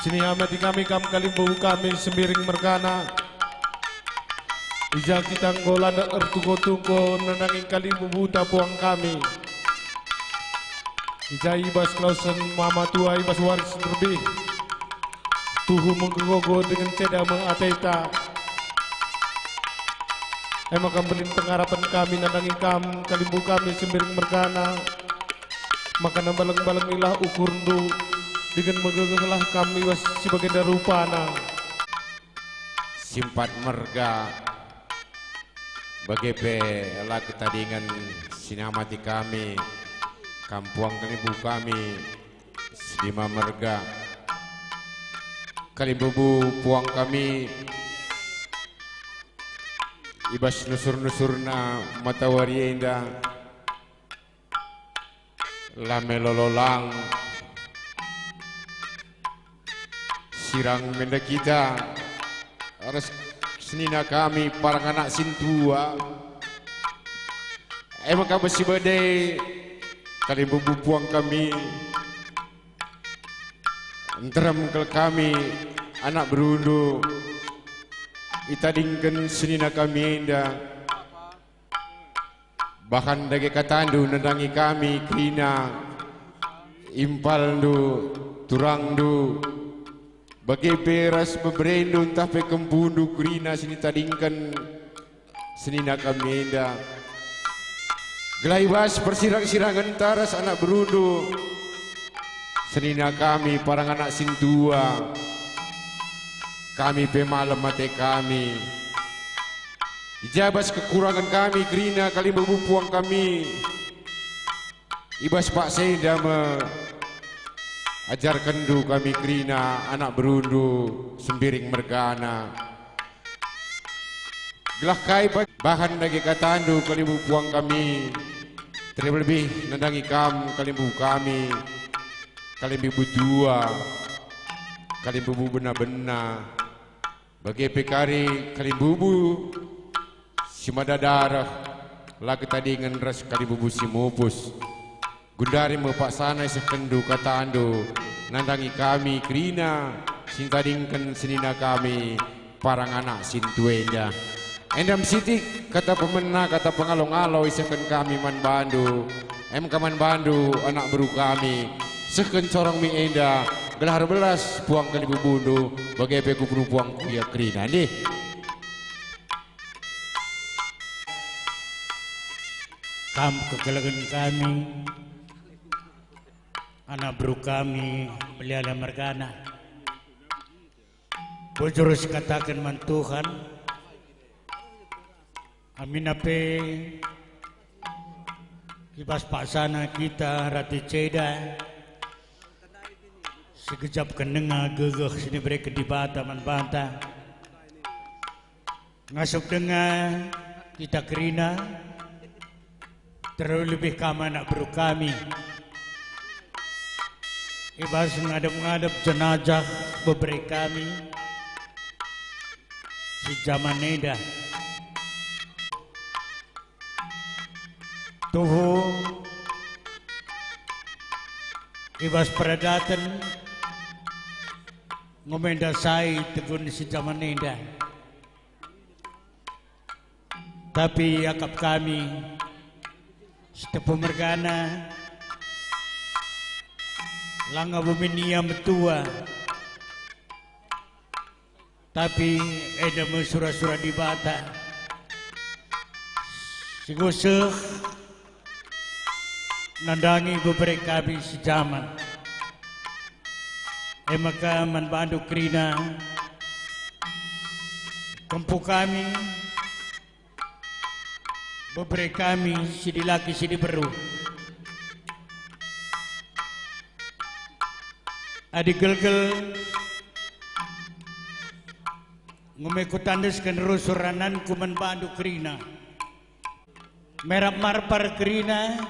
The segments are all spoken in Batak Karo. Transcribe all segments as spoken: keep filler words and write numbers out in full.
Siniamati kami kam kalimbubu kami Sembiring mergana. I ja kita enggo landet ertungko-tungko nandangi kalimbubuta puang kami. I ja i bas kelawesen mama tua i bas waris nderbih. Tuhu me gegogo dingen ceda me ateta. E maka mbelin pengarapen kami nandangi kam kalimbubu kami Sembiring mergana. Maka nambaleng-balengilah ukurndu, dingen megegehlah kam i bas si bagenda rupana. Simpat merga, bage pe la ketadingen siniamati kami, kam puang kalimbubu kami, si lima merga. Kalimbubu puang kami, i bas nusur-nusurna matawari enda, la melo lolang. Sirang me enda kita ras senina kami parang anak sintua. E maka bas si bade kalimbubu puang kami, nterem kal kami anak berundu itadingken senina kami enda. Bahan dage katandu nandangi kami kerina, impalndu, turangndu, bage pe ras beberendu ntah pe kempundu kerina si nitadingken senina kami enda. Gelah i bas persirang-sirangenta ras anak berundu, senina kami parang anak sintua, kami pe malem ate kami. I ja bas kekurangen kami kerina kalimbubu puang kami, i bas paksa enda me ajarkenndu kami kerina anak berundu Sembiring mergana. Gelah kai ba-, bahan dage katandu kalimbubu puang kami, terlebih nandangi kam kalimbubu kami, kalimbubu tua, kalimbubu bena-bena. Bage pe kari kalimbubu si mada dareh la ketadingen ras kalimbubu si mupus. Gundari me paksana isehkenndu katandu nandangi kami kerina si ntadingken senina kami parang anak sintua enda. Enda me sitik kata pemena, kata pengalo-ngalo isehken kami man bandu. Em ka man bandu, anak beru kami, sehken corong mi enda, gelah erbelas puang kalimbubundu, bage pe kupenuh puangku ia kerina. Ndih. Kam kekelengen kami, anak beru kami, Meliala mergana. Bujur sikataken man Tuhan, amina pe i bas paksana kita rati ceda, sigejapken denga gegeh si nibereken Dibata man banta. Ngasup denga kita kerina, terlebih kam anak beru kami. I bas ngadep-ngadep jenajah bebere kami si jaman enda. Tuhu i bas peradaten ngumenda sai tegun si jaman enda. Tapi akap kami, Sitepu mergana, langa bumin ia metua, tapi enda me sura-sura Dibata. Si nguseh nandangi bebere kami si jaman. E maka man bandu kerina, kempu kami, bebere kami si dilaki si diberu. Adi gelgel ngume kutandesken rusur rananku man bandu kerina. Merap marpar kerina,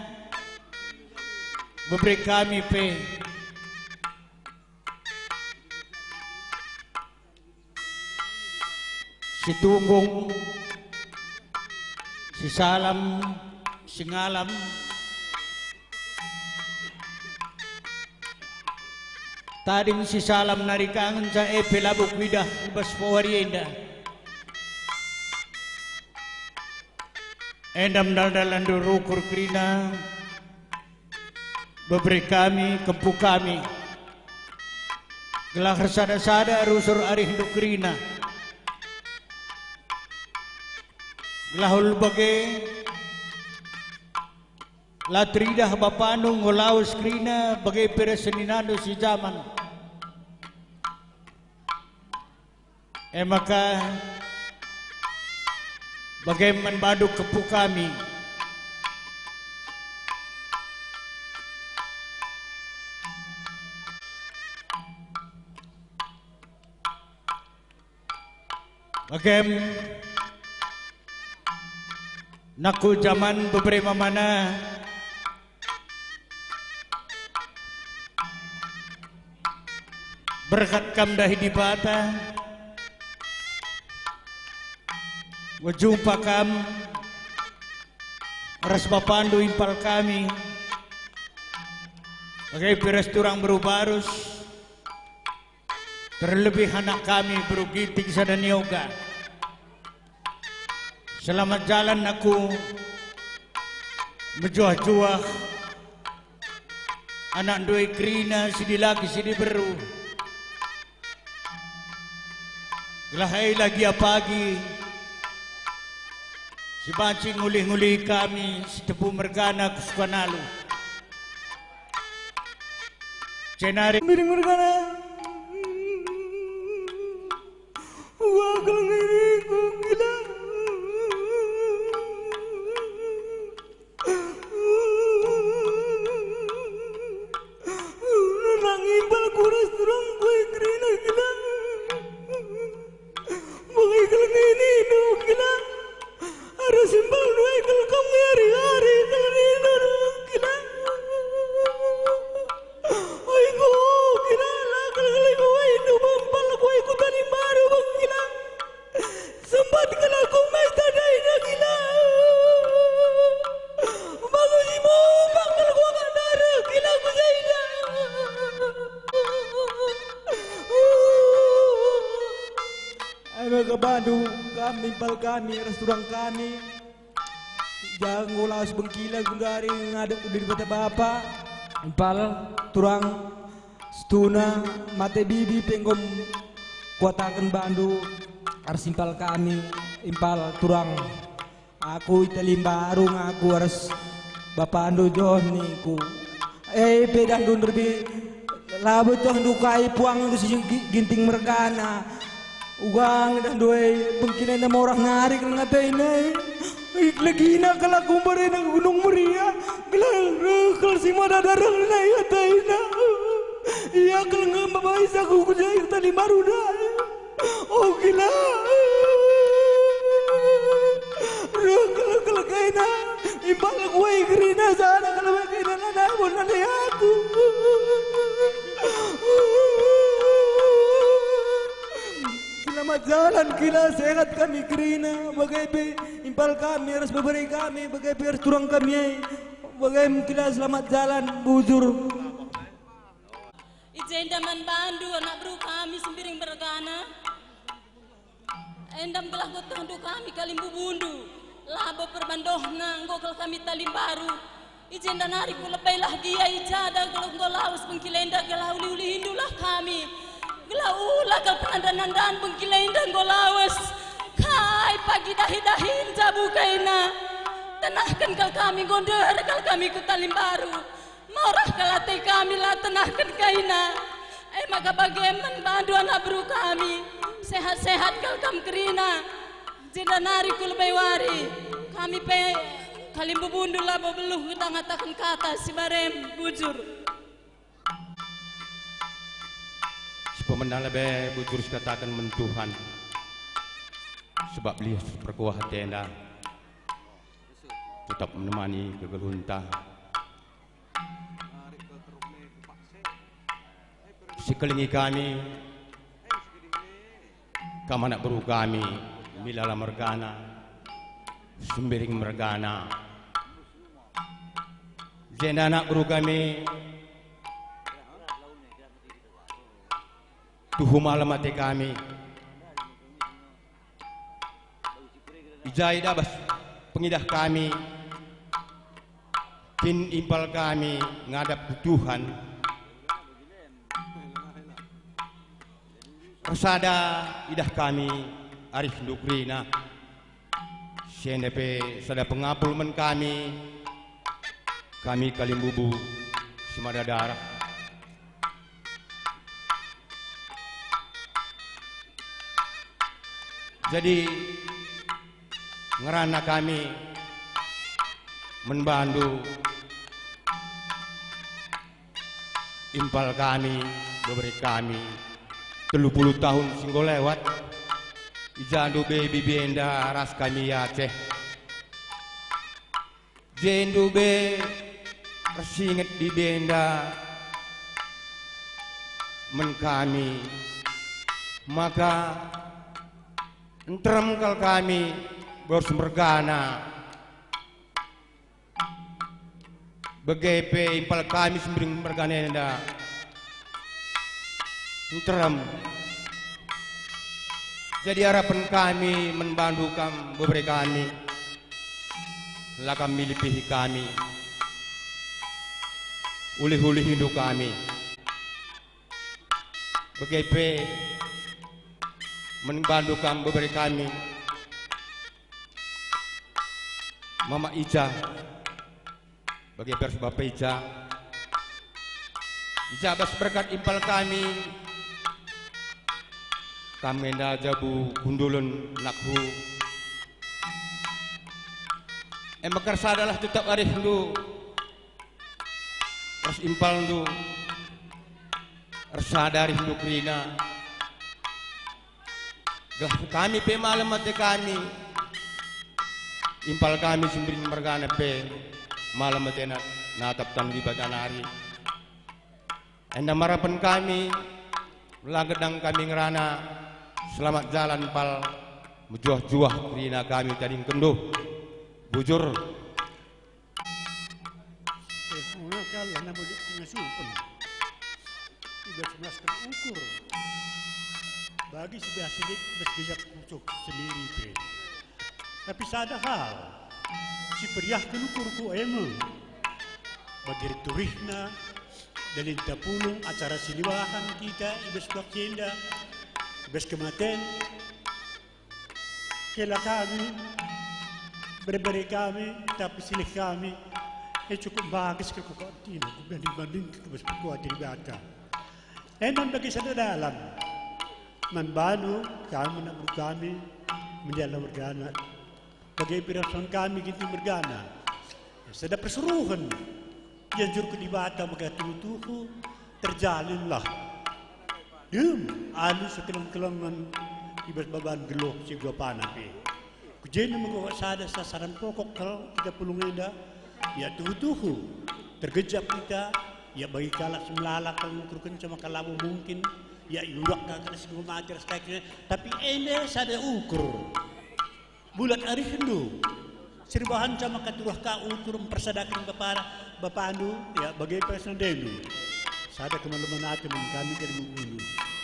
bebere kami pe. Situnggung, sisalam, singalam. Tading si salam nari ka ngenca e pe labo kuidah i bas wari enda. Enda mendaldalan rukur kerina, bebere kami, kempu kami, gelah ersada-sada rusur arihndu kerina. Gelah ulu bage, la teridah bapandu enggo lawes kerina bage pe ras seninandu si jaman. E maka, bage man bandu kempu kami. Bagem, nangku jaman bebere mamana, berkat kam dahi Dibata, enggo jumpa kam ras bapandu impal kami, bage pe ras turang beru Barus, terlebih anak kami beru Ginting sada nioga. Selamat jalan aku mejuah-juah, anak ndue kerina, si dilaki si diberu. Gelah e la gia pagi si banci ngulih-ngulih kami si tepu mergana ku Sukanalu. Jenari Miring mergana. Wah, kalau ngene ku gila. Nang impal ku ras turang kue kerina gila. Bagi kalau ngene do gila. Arus impal dua kal kam ngari-ngari kal ngene do gila. Oi ku gila, la kal kal ku oi do bampal ku oi ku tani baru bang gila. Sempat kal aku mai tadaina gila. Bangun imu, bangun ku angkat darah gila ku jaina. Eme kebandu kami, impal kami, ras turang kami. Jango lawes bengkila gundari ngadep ku Dibata Bapa. Impal turang setuna mate bibi pe enggo kuataken bandu ras impal kami, impal turang. Aku i Talimbaru ngaku ras bapandu John ningku. E pe dahndu nderbi labo tohndu kai puangndu si gi-, Ginting mergana. Uga nge dahndu e bengkina enda morah nari kal ngatena e. Iklagina kal aku mbarena Gunung Meriah. Gelah reh kal si mada darehna i atena. Ia kal nge mbabai saku ku jai Talimbaru ndai. O gila. Reh kal-kal kaina. Impal kue kerina sada kal kaina nada pun nada aku. Selamat jalan gila, sehat kami kerina, bage pe impal kami ras bebere kami, bage pe ras turang kami ai. Bage gila, selamat jalan bujur. I jenda man bandu anak beru kami Sembiring mergana. Endam gelah gotndu kami kalimbubundu. Labo perbandohna enggo kal kami Talimbaru. I jenda nari ku lebailah gia i jada gelah enggo lawes bengkila enda gelah uli-ulihindulah kami. Gelah ula kal penandan-nandan bengkila enda enggo lawes. Kai pagi dahi-dahin jabu kaina. Tenahken kal kami enggo ndeher kal kami ku Talimbaru. Morah kal ate kami la tenahken kaina. E maka bage man bandu anak beru kami. Sehat-sehat kal kam kerina. Jenda nari ku lebe wari. Kami pe kalimbubundu labo beluh ngata-ngataken kata si barem bujur. Si pemena lebe bujur sikataken man Tuhan. Sebab lias perkuah atenda. Tetap menemani kegeluhenta. Sikelengi kami, kam anak beru kami, Milala mergana, Sembiring mergana. Jenda anak beru kami, tuhu malem ate kami. I ja i bas pengidah kami, kin impal kami ngadap ku Tuhan. Ersada idah kami arih nduk kerina. Si enda pe sada pengapul man kami, kami kalimbubu si mada darah. Jadi, ngerana kami man bandu, impal kami, bebere kami, telu puluh tahun si enggo lewat, i ja ndu be bibi enda ras kami i Aceh. Jendu be ersinget bibi enda man kami, maka nterem kal kami bas mergana. Bage pe impal kami si mbiring mergana enda nterem. Jadi arapen kami man bandu kam bebere kami, la kam milipihi kami, ulih-ulihindu kami. Bage pe man bandu kam bebere kami, Mama Ica, bage pe ras Bapa Ica. I ja bas berkat impal kami, kam enda jabu kundulen nakku. E maka ersadalah tetap arihndu ras impalndu, ersada arihndu kerina. Gelah kami pe malem ate kami, impal kami si mbiring mergana pe malem atena natap tan Dibata nari. Enda marapen kami, la gedang kami ngerana, selamat jalan pal, mejuah-juah kerina kami tadingkenndu. Bujur. Eh, mengakal anak muda pengasupen. Tidak semas terukur. Bagi sebelah sidik bas gejap kucuh sendiri pe. Tapi sada hal, si periahken ukurku e me. Bagi turihna, dalinta pulung acara si nibahan kita i bas waktu enda, i bas kematen, Kela kami, bere-bere kami, tapi silih kami, e cukup bages kekuatina kubanding-bandingken ku bas perkuah Dibata. Enda bagi sada dalan man bandu, kam anak beru kami, menjala mergana. Bage pe ras kami Ginting mergana. Sada persuruhen. Ianjurken Dibata maka tuhu-tuhu terjalinlah dem alu sekeleng-kelengen i bas baban geluh si gua pana pe. Ku jenda maka sada sasaran pokok kal kita pulung enda, ia tuhu-tuhu tergejap kita, ia bagi kalak si melala kal ngukurkenca maka labo mungkin, ia iurak kalak si mate ras kai kerina, tapi enda sada ukur. Bulat arihndu, si erbahanca maka turah ka ukur mpersadaken bapa, bapandu, ya, bage pe sendendu. Sada kemalemen ate man kami kalimbubundu.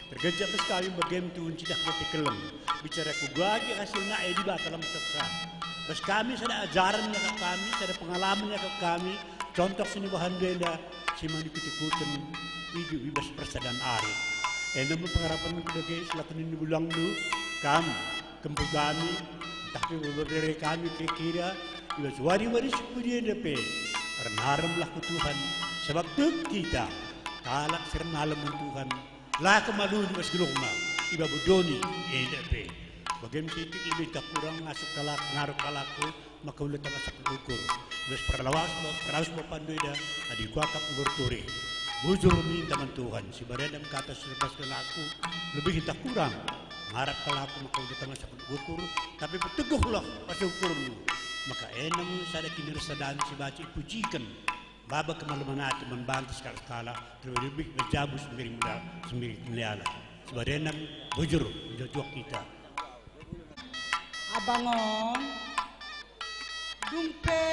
Tergejap bas kami bage me tuhu ncidah kete keleng. Bicara ku bage hasilna e Dibata la metersa. Bas kami sada ajaren iakap kami, sada pengalamen iakap kami, contoh si nibahan enda si man ikut-ikuten ijuk i bas persadan arih. Enda me pengarapen ku dage selaku nina bulangndu, kam, kempu kami, ntah pe bebere kami kira-kira, i bas wari-wari si pudi enda pe, erna-remlah ku Tuhan, sabap tek kita, kalak si erna-rem man Tuhan, la kemaluh i bas geluhna, i babo doni enda pe. Bage me sitik lebe ntah kurang ngasup kalak, ngaruh kalakku, maka ula tama sakur ukur. Ula perlawas, perlawas bapandu enda, adi kuakap ukur turi. Bujur ninta man Tuhan, si barenda me kata si lepasken aku, lebih ntah kurang. Ngarap kalakku maka ula tama sakur ukur, tapi peteguhlah pas ukurndu. Maka enda me sada kinirasadan si banci ipujiken, baba kemalemen ate man banta sekalak-sekalak, terlebih-lebih bas jabu sembiring mela-, sembiring melala. Si barenda me bujur, menjoh-joh kita. Abangon, dung pe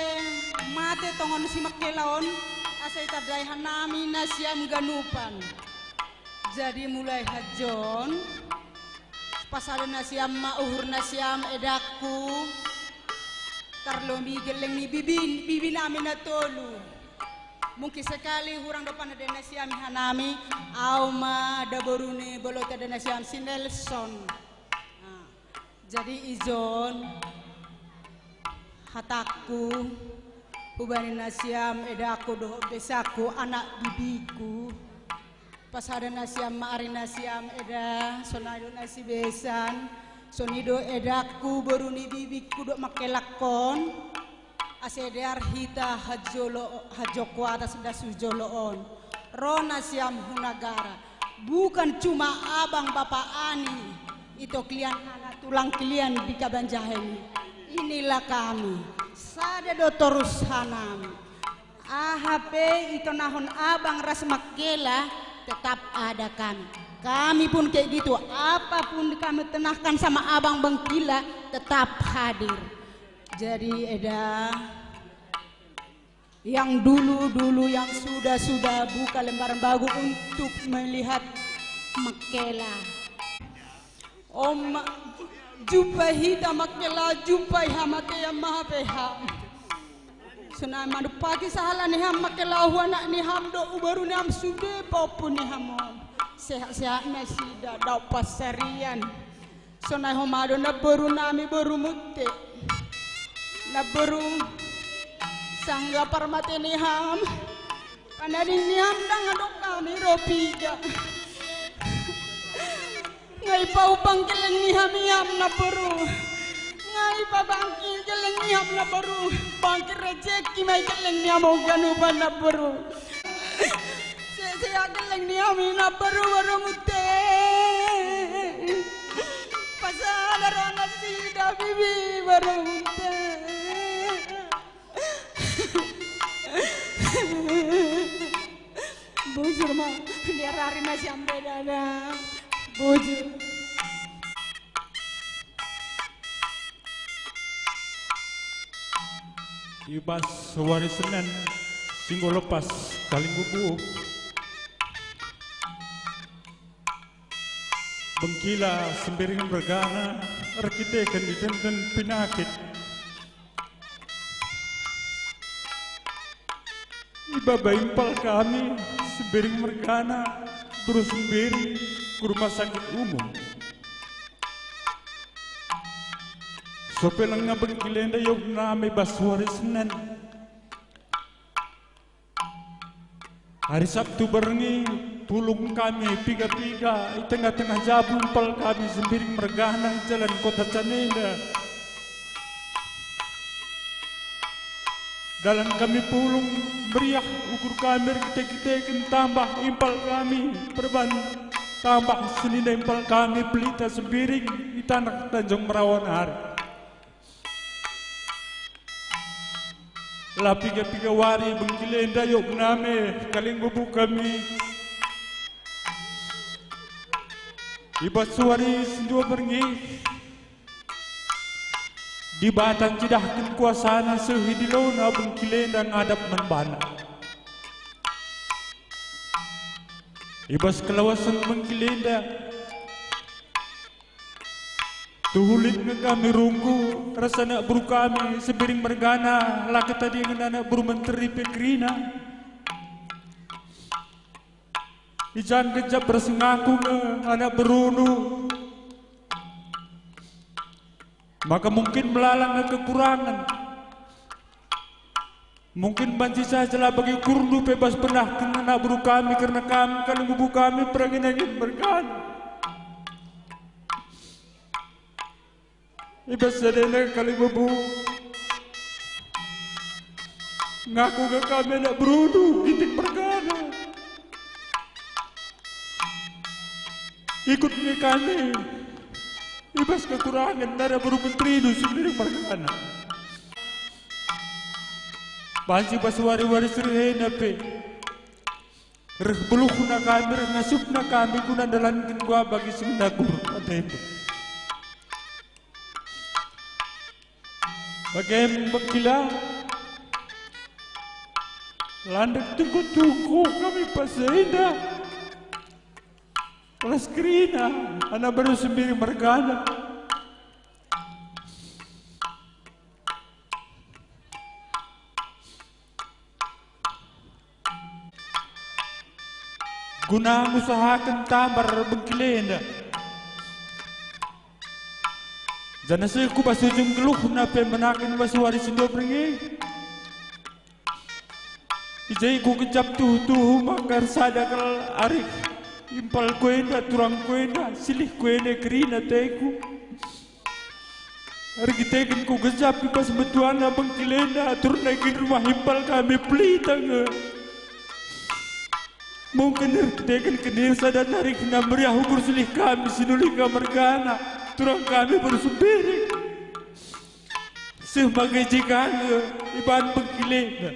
mate tongon si mekela on, asa itadai hanami nasiam ganupan. Jadi mulai hajon, pasada nasiam ma uhur nasiam edakku, tarlomi geleng ni bibin, bibin amin na tolu. Mungkin sekali hurang depan ada nasiam hanami, au ma daborune bolota ada nasiam si Nelson. Ah. Jadi ijon hatakku, hubani nasiam edaku dohot besaku anak bibiku. Pasada nasiam ma ari nasiam eda, sonai do nasi besan, soni do edaku boru ni bibiku do makelakon. Ase dear hita hajolo, hajoko atas dasu jolo on. Rona siam hu nagara. Bukan cuma abang bapa ani, ito kelian anak tulang kelian di kaban jahe ni. Inilah kami. Sada do torus hanami. Aha pe itonahon abang ras makela, tetap ada kami. Kami pun kayak gitu, apapun kami tenahkan sama abang bengkila, tetap hadir. Jadi eda, yang dulu-dulu, yang sudah-sudah buka lembaran baru untuk melihat makela. Om, jumpa hita makela, jumpa iha makea maha pe ha. Senai mandu pagi sahala ni ham makela, hu anak ni ham do ubaru ni ham sude papu ni ham. Sehat-sehat nasida dau pasarian. Sonai ho mado naberu nami beru mute. Naberu sangga parmate ni ham. Panading ni ham dang adok kami ro piga. Ngai pau bangkeleng ni ham iam naberu. Ngai pa bangki keleng ni ham naberu. Bangki rejeki mai keleng ni ham ogan uban naberu. Sesea keleng ni ham ina beru-beru mute. Pasada rona sida bibi beru mute. Bujur ma, biar ari nasi ambe dada. Bujur. I bas wari Senen si enggo lepas kalimbubu, bengkila Sembiring mergana erkiteken ditenten pinakit. Ibaba impal kami Sembiring mergana, beru Sembiring, ku rumah sakit umum. Sope lenga bengkila enda iyoh nami bas wari Senen. Hari Sabtu berngi, pulung kami piga-piga i tengah-tengah jabu impal kami Sembiring mergana i jalan Kota Canenda. Dalan kami pulung, meriah ukur kami erkite-kiteken tambah impal kami perban tambah senina impal kami pelita Sembiring i taneh Tanjung Merawa nari. La piga-piga wari bengkila enda iyoh nami kalimbubu kami. I bas wari si ndua berngi, Dibata ncidahken kuasaNa seh i dilona bengkila enda ngadap man baNa. I bas kalawasen bengkila enda, tuhu lit nge kami runggu ras anak beru kami Sembiring mergana, la ketadingen anak beru menteri pe kerina. I ja gejap ras ngaku nge anak berundu, maka mungkin melala nge kekurangen. Mungkin banci saja la bagi kurndu pe bas penahken anak beru kami kerna kam kalimbubu kami perangin-angin mergana. I bas sadena kalimbubu, ngaku nge kami anak berundu Ginting mergana. Ikut nge kami i bas kekurangen anak beru menterindu Sembiring mergana. Banci bas wari-wari si rehena pe reh beluhna kami, reh ngasupna kami guna ndalanken gua bagi si ngena guruk atendu. Bage me bengkila, la ndek tungku-tungku kami pas enda. Ras kerina, anak baru Sembiring mergana. Guna ngusahaken tambar bengkil enda. Janah seh ku bas ujung geluhna pe menaken bas wari si ndoberngi. I je kugejap tuhu-tuhu maka ersada kal arih impalku enda, turangku enda, silihku enda kerina ateku. Erkiteken kugejap i bas metuana bengkil enda, aturna kin rumah impal kami pelita nge. Mungkin erkiteken kenir sada narihna meriah ukur silih kami si nulih ka mergana, turang kami baru Sembiring. Seh maka i je ka nge iban bengkil enda.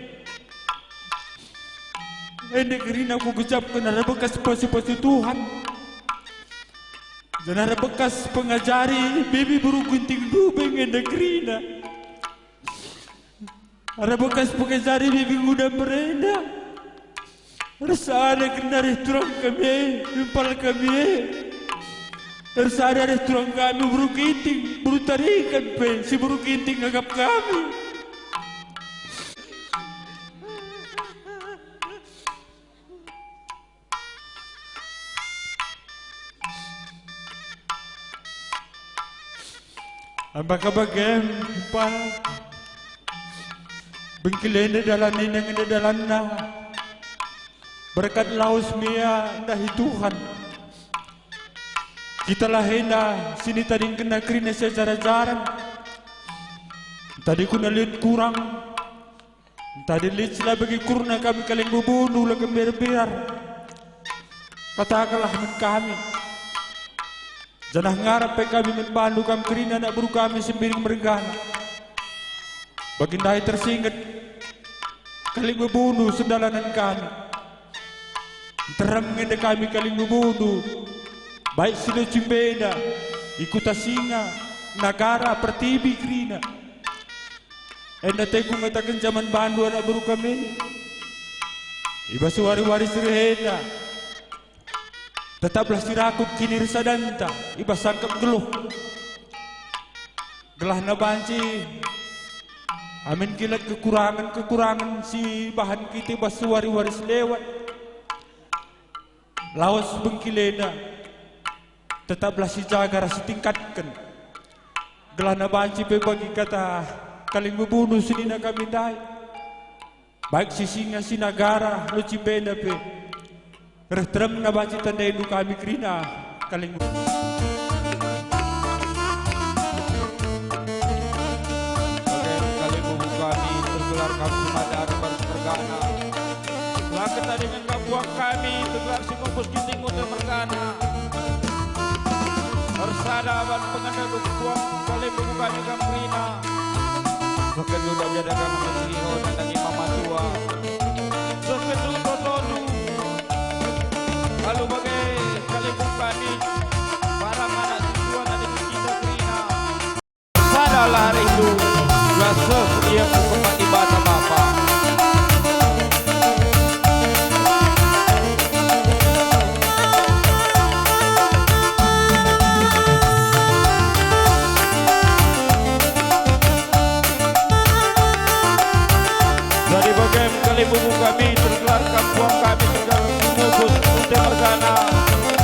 Enda kerina kugejapken arah bekas pasu-pasu Tuhan. Janah arah bekas pengajari bibi beru Ginting Rubeng enda kerina. Arah bekas pengajari bibi nguda merenda. Ersada kerina arah turang kami e, impal kami e. Ersada arah turang kami beru Ginting, beru Tarikan pe, si beru Ginting ngakap kami. Maka bage, impal, bengkil enda dalan, inang enda dalanna. Berkat lawes me ia ndahi Tuhan. Kita lah enda si nitadingkenna kerina si ajar-ajaren. Tadi kuna lit kurang, Ntah lit si la bagi ukurna kami kalimbubu ula kember-mberar. Katakenlah man kami, janah ngarap pe kami man bandu kam kerina anak beru kami Sembiring mergana. Bagi ndai tersinget kalimbubundu sendalanen kami. Nterem nge enda kami kalimbubundu, baik si lit cimbena, i kuta singa, nagara, pertibi kerina. Enda ateku ngatakenca man bandu anak beru kami. I bas wari-wari si reh enda, tetaplah sirakup kinirsadanta i bas sangkep geluh. Gelahna banci amin kilat kekurangen-kekurangen si ibahan kita i bas wari-wari si lewat. Lawes bengkil enda, tetaplah sijaga ras sitingkatken. Gelahna banci pe bagi kata kalimbubundu senina kami ndai, baik si singa si nagara, lit cimbena pe, reh teremna banci tandaindu kami kerina kalimbubu. Bage kalimbubu kami tergelar kam si mada arah baris mergana. La ketadingen kam puang kami, tergelar si mupus Ginting Muda mergana. Ersada aban pengenda puang kalimbubu kami kam kerina. Seh kenndu dame adi kami si ho nandangi mama tua. Seh kenndu totondu. Alu bage kalimbubu kami, barang anak si tua nandangi kita kerina. Sadalah arindu, gelah seh ia ku tempat Dibata Bapa. Jadi bage kalimbubu kami, tergelar kam puang kami, tergelar si mupus Muda mergana.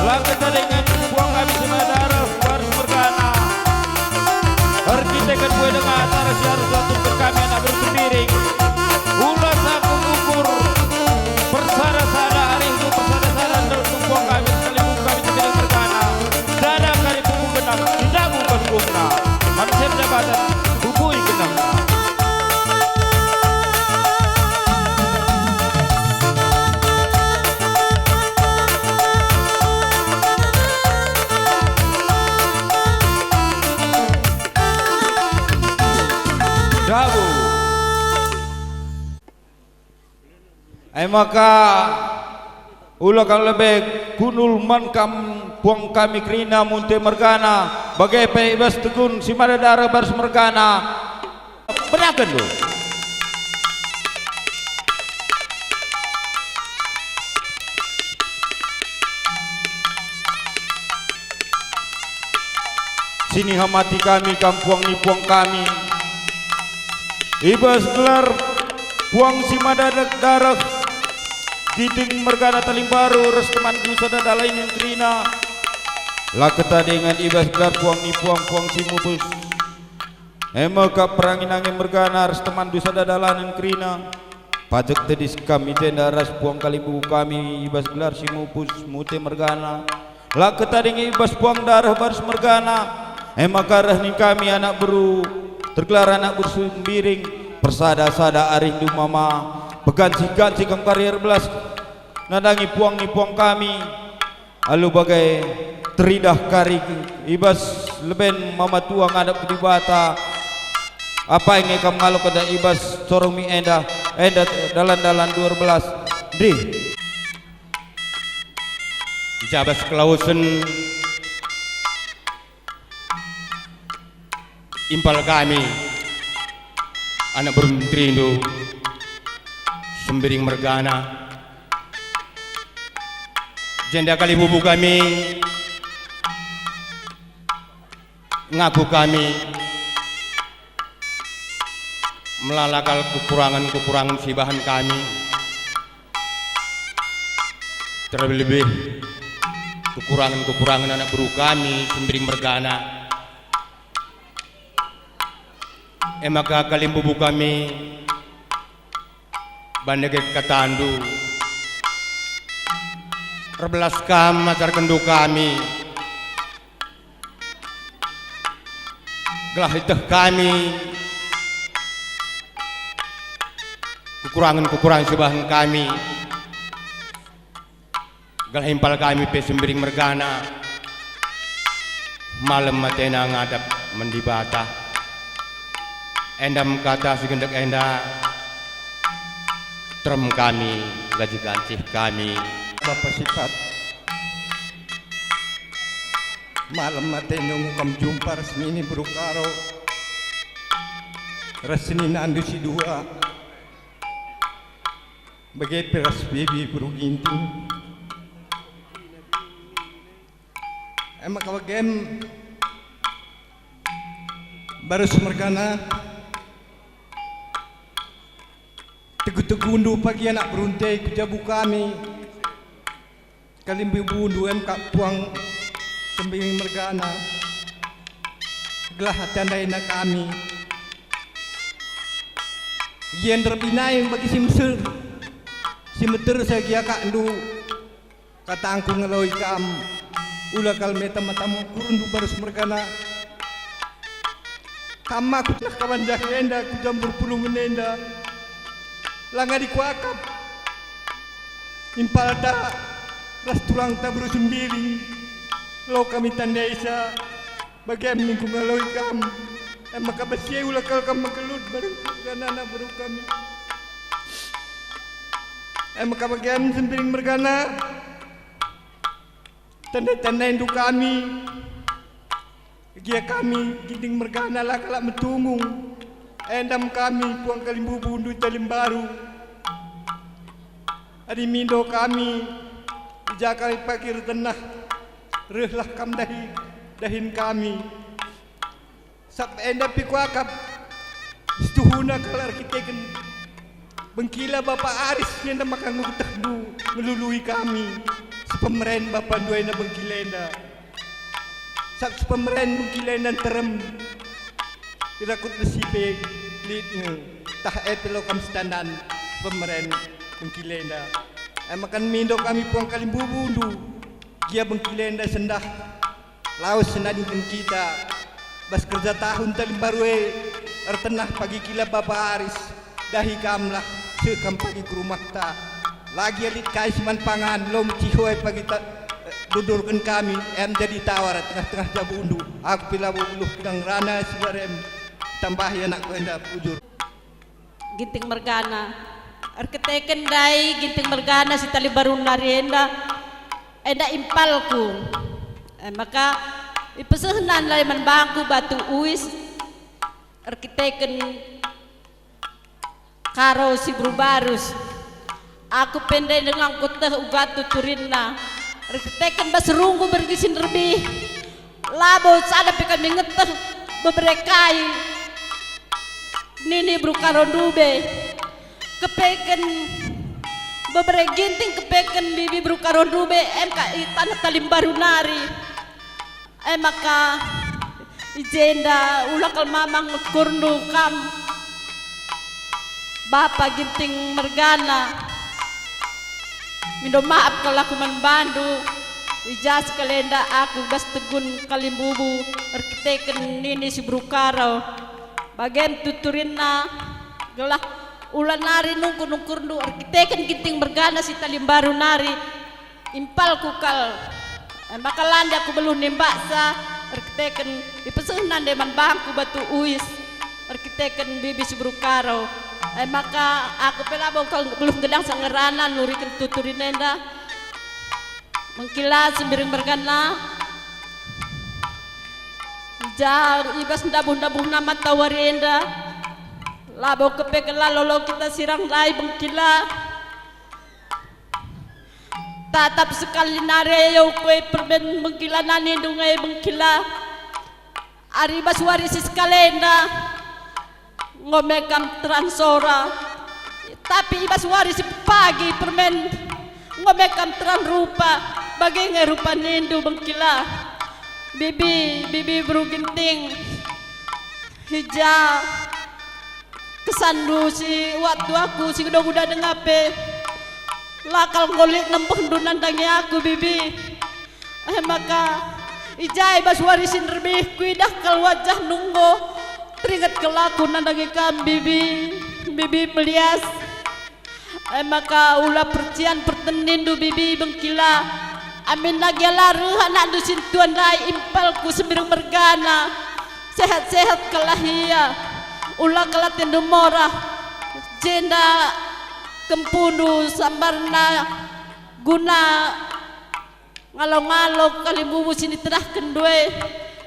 La ketadingen puang kami si mada arah baris mergana. Erkiteken buah denga acara si arus aturken kami anak beru Sembiring. Ula sangkup ukur, persada-sada arindu, persada-sada ndauh puang kami, sekali puang kami Sembiring mergana. Dada kalimbubundu genang, si ndabuh bas gumna. Manusia pendapatan, bubui genang. Dabu. E maka, ula kam lebe kundul man kam puang kami kerina Munte mergana, bage pe i bas tegun si mada arah baris mergana. Pernahkenndu. Si nihamati kami kam puang ni puang kami. I bas gelar puang si mada dareh, Ginting mergana Talimbaru ras temanndu sada dalan kerina. La ketadingen i bas gelar puang ni puang, puang si mupus. E maka perangin angin mergana ras temanndu sada dalan kerina. Pajek tedis kami tenda ras puang kalimbubu kami i bas gelar si mupus mute mergana. La ketading i bas puang dareh barus mergana. E maka reh ning kami anak beru, tergelar anak beru Sembiring, persada-sada arindu mama, pegancih-gancih kam kari erbelas nandangi puang ni puang kami. Alu bage teridah kari i bas leben mama tua ngadap ku Dibata. Apai nge kam ngaloken i bas sorong mi enda, enda dalan-dalan dua belas. Ndih. I jabas kelawesen impal kami, anak beru menterindu, Sembiring mergana, jenda kalimbubu kami, ngaku kami, melala kal kekurangen-kekurangen si bahan kami, terlebih-lebih kekurangen-kekurangen anak beru kami, Sembiring mergana. E maka kalimbubu kami, bage katandu, erbelas kam ajarkenndu kami, gelah ieteh kami kekurangen-kekurangen si bahan kami, gelah impal kami pe Sembiring mergana, malem atena ngadap man Dibata. Enda me kata si gendek enda, terem kami, gancih-gancih kami. Bapa Sipat, malem ate nunggu kam jumpa ras nini beru Karo, ras seninandu si dua, bage pe ras bibi beru Ginting. E maka bagem barus mergana, tegu-tegundu pagi anak berunte ku jabu kami, kalimbubundu em kap puang Sembiring mergana, gelah tandaina kami. Gia nderbinai bagi si meser, si metersa gia kakndu. Katangku ngeloi kam, ula kal meta matamu kurndu barus mergana. Kam aku tah kawan jahe enda ku jambur pulungen enda. Langadi kuakap. Impalta ras tulangta beru Sembiring. Lo kami tandaisa. Bagem ningku ngaloi kam, e maka bas si e ula kal kam megelut bareng kerina anak beru kami. E maka bagem Sembiring mergana, tanda-tandaindu kami, gia kami Ginting mergana la kalak metungung, enda me kami puang kalimbubundu Talimbaru. Adi mindo kami, i ja kami pagi ertenah, rehlah kam dahi dahin kami. Sabap enda pe kuakap, situhuna kal erkiteken bengkila bapa Aris enda maka ngutehndu ngelului kami, sepemeren bapandu enda bengkila enda. Sabap sepemeren bengkila enda nterem, irakut besi pe lit nge, tah e pe lo kam setandan sepemeren bengkila enda. E maka mindo kami puang kalimbubundu, gia bengkila enda sendah. Lawes senadingken kita bas kerja tahun Talimbaru e, ertenah pagi kila bapa Aris, dahi kamlah, seh kam pagi ku rumahta. La gia lit kai si man pangan, lo me ciho e pagi ta-, dodorken kami, em jadi tawar tengah-tengah jabundu. Aku pe labo geluh kidang rana si barem, tambahi anakku enda bujur. Ginting mergana. Erkiteken ndai Ginting mergana si Talimbaru nari enda, enda impalku. E maka ipesehna ndai man bangku batu uis erkiteken Karo si beru barus. Aku pe ndai denga enggo teh uga tuturinna. Erkiteken bas runggu bergi si nderbih. Labo sada pe kami ngeteh bebere kai nini Beru Karo ndube. Kepeken bebere Ginting, kepeken bibi Beru Karo ndube, em ka i taneh Talimbaru nari. E maka i jenda ula kal mamang ukurndu kam, Bapa Ginting mergana. Mindo maap kal aku man bandu, i ja si kalenda aku bas tegun kalimbubu erkiteken nini si Beru Karo. Bagem tuturinna, gelah ula nari nungkun ukurndu erkiteken Ginting mergana si Talimbaru nari. Impalku kal, e maka la nde aku beluh nembaksa erkiteken ipesehna nde man bangku batu uis erkiteken bibi si Beru Karo. E maka aku pe labo kal beluh nggedansa ngerana nuriken tuturin enda. Mengkila Sembiring mergana, i ja i bas ndabuh-ndabuhna matawari enda, labo kepeken la lolo kita sirang ndai Bengkila. Tatap sekali nari ayo kue permen Bengkila nani ndungai Bengkila. Ari bas wari si sekalenda ngome kam teran sora, tapi i bas wari si pagi permen ngome kam teran rupa, bage nge rupa nindu Bengkila. Bibi, bibi Beru Ginting, i ja kesanndu si waktu aku si guda-guda denga pe la kal nggo lit nembehndu nandangi aku, bibi. E maka, i ja i bas wari si nderbih kuidah kal wajah nunggo, teringet kal aku nandangi kam, bibi, bibi melias. E maka ula percian pertenindu, bibi Bengkila. Aminna gia la reh anakndu sintua ndai impalku Sembiring mergana. Sehat-sehat kallah ia. Ula kal atendu morah. Jenda kempundu sambarna guna ngalo-ngalo kalimbubu si nitedahkenndu e.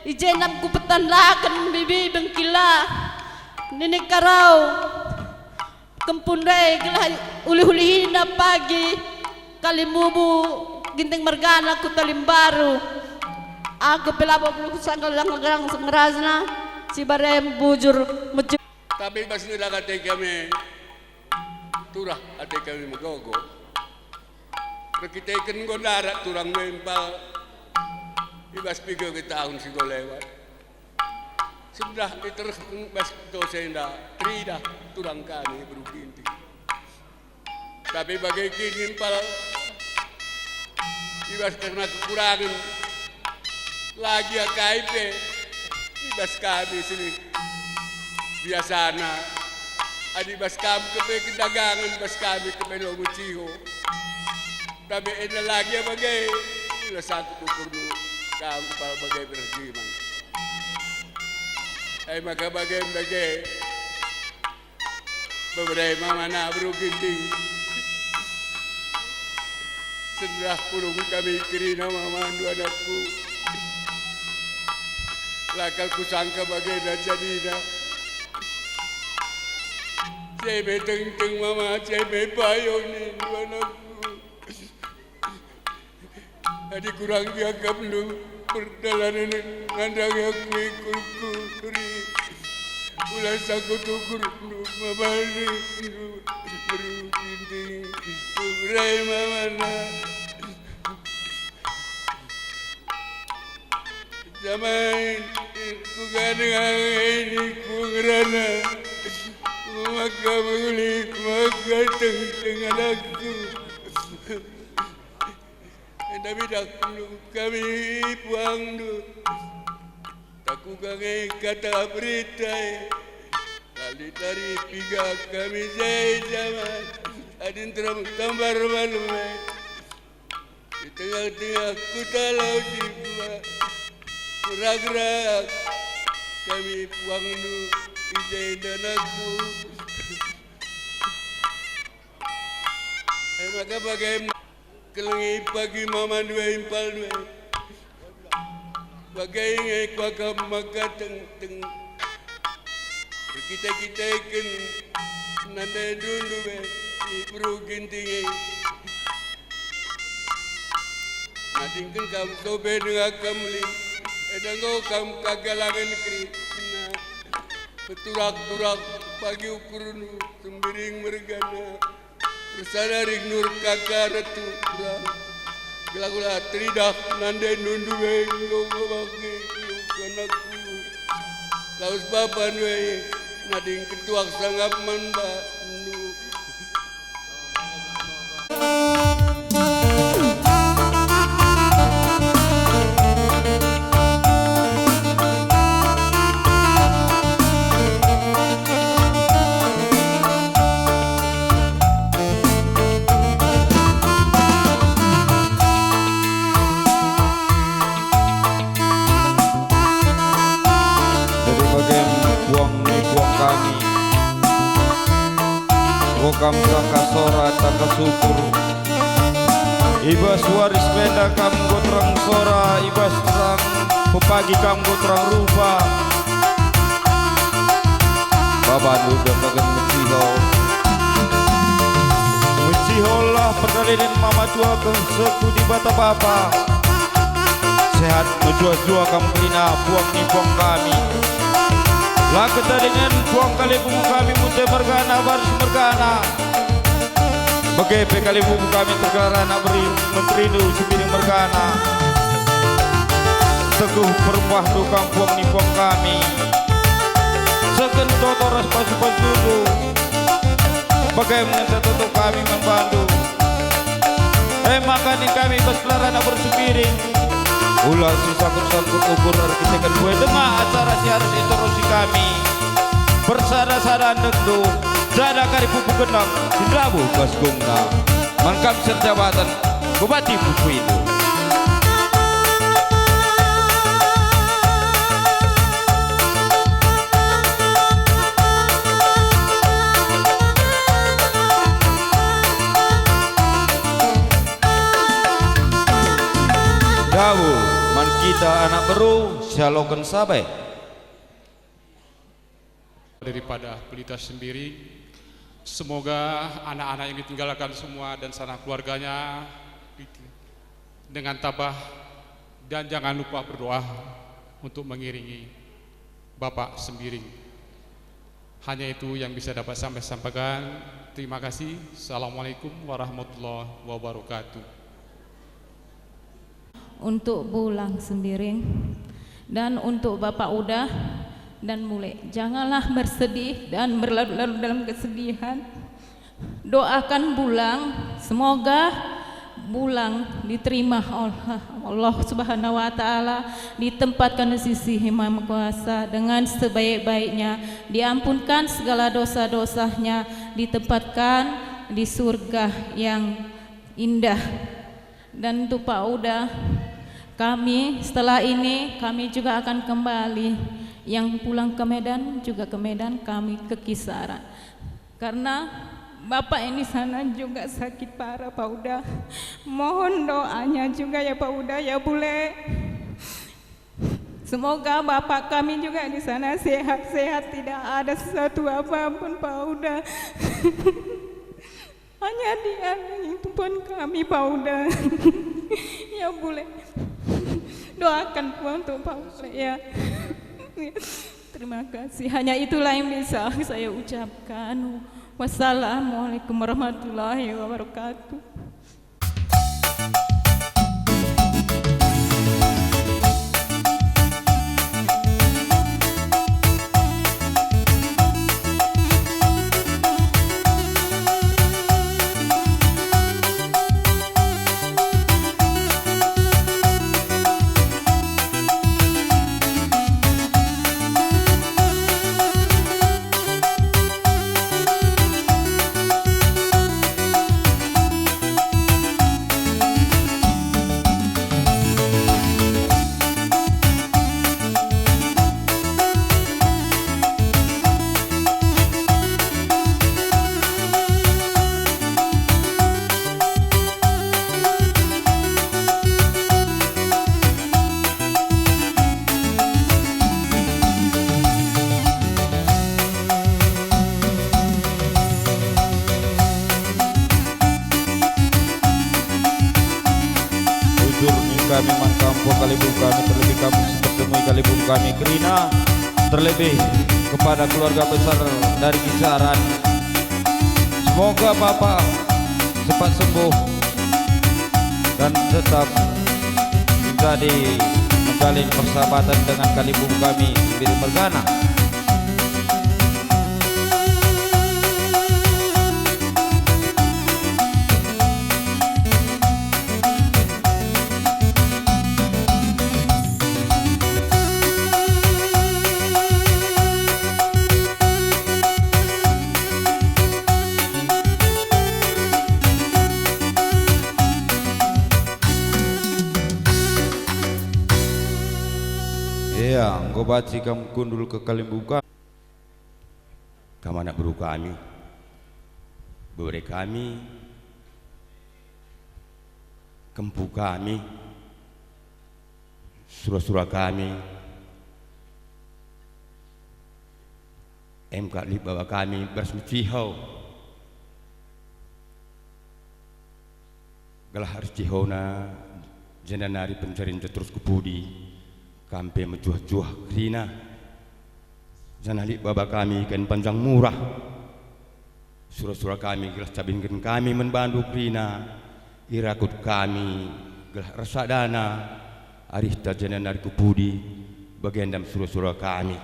I jenda kupetandaken, bibi Bengkila. Nini Karo. Kempundu e gelah ulih-ulihina pagi kalimbubu Ginting mergana ku Talimbaru. Aku pe labo beluh sangkal ngerana si barem bujur mejur. Tapi bas nina ate kami turah, ate kami megogo. Erkiteken enggo ndarat turang mempal i bas piga ke tahun si enggo lewat. Sendah iterehken bas dosa enda, teridah turang kami Beru Ginting. Tapi bage kin impal i bas kerna kekurangen, la gia kai pe i bas kami sini. Biasana, adi bas kam kepe kedagangen, bas kami kepe lo meciho. Tapi enda la gia bage, ula sangkup ukurndu kam impal bage beras jiman. E maka bage-bage bebere mamana Beru Ginting. Sendah pulung kami kerina mamandu anakku. La kal kusangka bagenda jadina. Ceme tengteng mama, ceme payung nindu anakku. Adi kurang iakapndu perdalanen nandangi aku ikut kuri, ula sangkup ukurndu mamandu Beru Ginting, bebere mamana. Zaman ku gading angin ku ngerana, maka menguli, maka tengteng anakku. Enda bidah kami puangndu. Takuga nge kata berita e. Kali tari piga kami jai jaman. Adin teram tambar malu e. Di tengah-tengah kuta Laut Siba. Gerak-gerak kami puangndu i jai dan aku. E maka bage kelengi pagi mamandu e impalndu e. Bage nge kuakap maka tengteng erkite-kiteken nandai dundu e si Beru Ginting e. Nadingken kam sope denga kam lit Enda enggo kam kagalangen kerina, peturak-turak bagi ukurndu, Sembiring mergana. Ersada ringnur kaka ratu kurang. Gelah-gelah teridah nande nundu e enggo bage anakku. Lawes baban we nading ketuak sangap man bandu. Jadi bagem puang ni puang kami. Enggo kam tangkas sora, tangkas ukur. I bas waris enda kam enggo terang sora, i bas terang pepagi kam enggo terang rupa. Babandu dengkeken meciho. Meciholah perdalinen mama tua kengseku Dibata Bapa. Sehat mejuah-juah kam kerina puang ni puang kami. La ketadingen puang kalibubu kami Munte mergana, Baris mergana. Bage pe kalibubu kami tergelar anak beri menterindu Sembiring mergana. Teguh perumahndu kam puang ni puang kami. Seken toto ras pasu-pasundu. Bage ngenca toto kami man bandu. E maka ning kami bas gelar anak beri Sembiring. Ula sisangkut-sangkut ukur erkiteken buah denga acara si arus iterusi kami. Bersada-sada ndekndu, sada kari pupu gendang, si ndabuh bas gungna. Man kam serjabaten, kubati pupu itu. Daweh man kita anak beru, sialoken sabe. Daripada Pelita Sembiring, semoga anak-anak yang ditinggalkan semua dan sanak keluarganya dengan tabah, dan jangan lupa berdoa untuk mengiringi Bapak Sembiring. Hanya itu yang bisa dapat saya sampaikan. Terima kasih. Assalamualaikum warahmatullahi wabarakatuh. Untuk Bulang Sembiring dan untuk Bapak Uda dan Mule, janganlah bersedih dan berlarut-larut dalam kesedihan. Doakan Bulang, semoga Bulang diterima oleh Allah Subhanahu wa Ta'ala, ditempatkan di sisi Yang Maha Kuasa dengan sebaik-baiknya, diampunkan segala dosa-dosanya, ditempatkan di surga yang indah. Dan untuk Pak Uda, kami setelah ini, kami juga akan kembali. Yang pulang ke Medan juga ke Medan, kami ke Kisaran. Karena Bapak yang di sana juga sakit parah, Pak Uda. Mohon doanya juga ya, Pak Uda, ya, Bule. Semoga Bapak kami juga di sana sehat-sehat, tidak ada sesuatu apapun, Pak Uda. Hanya dia yang Tuhan kami, Pak Uda. Ya, Bule. Doakan Puang untuk Pak Uda, ya. Terima kasih. Hanya itulah yang bisa saya ucapkan. Wassalamualaikum warahmatullahi wabarakatuh. Ibu kami, terlebih kami si bertemu kali ibu kami kerina, terlebih kepada keluarga besar dari Kisaran. Semoga Bapak cepat sembuh dan tetap menjadi menjalin persahabatan dengan kali ibu kami sendiri mergana. Ia, enggo banci kam kundul ke kalimbubu kami. Kam anak beru kami, bebere kami, kempu kami, sura-sura kami, em kap lit baba kami bas meciho. Gelah ercihona, jenda nari penjarinta terus ku pudi, kam pe mejuah-juah kerina. Janah lit baba kami kain panjang murah. Sura-sura kami gelah cabinken kami man bandu kerina, irakut kami gelah ersadana, arihta jenda nari ku pudi, bagenda me sura-sura kami.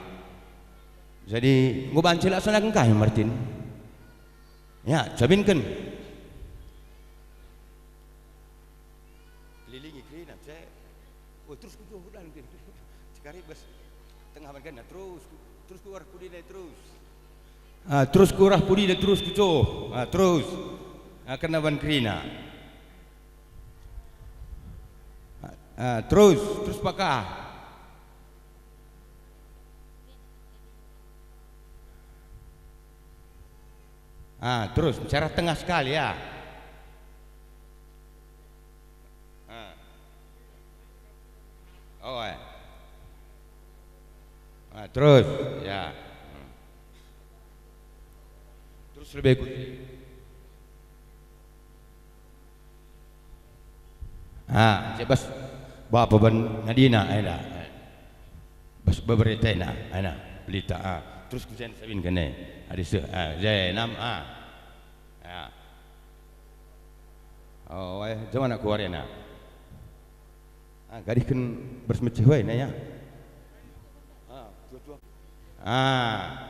Jadi, enggo banci laksanaken kami, Martin. Ya, cabinken. Kelilingi kerina, cek. Oh, terus ku jok dan kerina. Cekari bas tengah ban kerina, terus ku, terus ku arah pudina, terus. Ah, terus ku arah pudina, terus ku jok. Ah, terus. Ah, kena ban kerina. Ah, ah, terus, terus pakah. Ah, terus, cara tengah sekali, ya. Ah. Oh, eh. Ah, terus, ya. Hmm. Terus lebih ku-, Ah, cek bas bapa ban nadina, enda. Bas beberetena, enda, belita, ah. Terus ku jen sabin kene. Adi seh, ah, jenam, ah. Ya. Oh, eh, jemana ku arena. Ah, gadihken bers mecih wai, na, ya. Ah, tua-tua. Ah.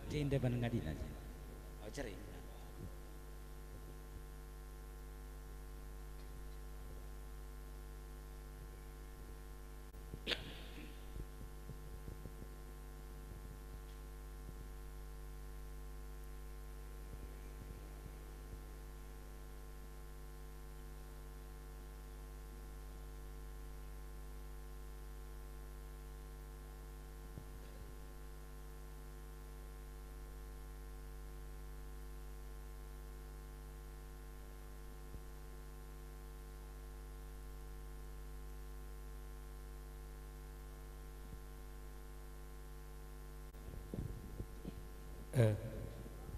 Jenda bangengadina. Oh, cering.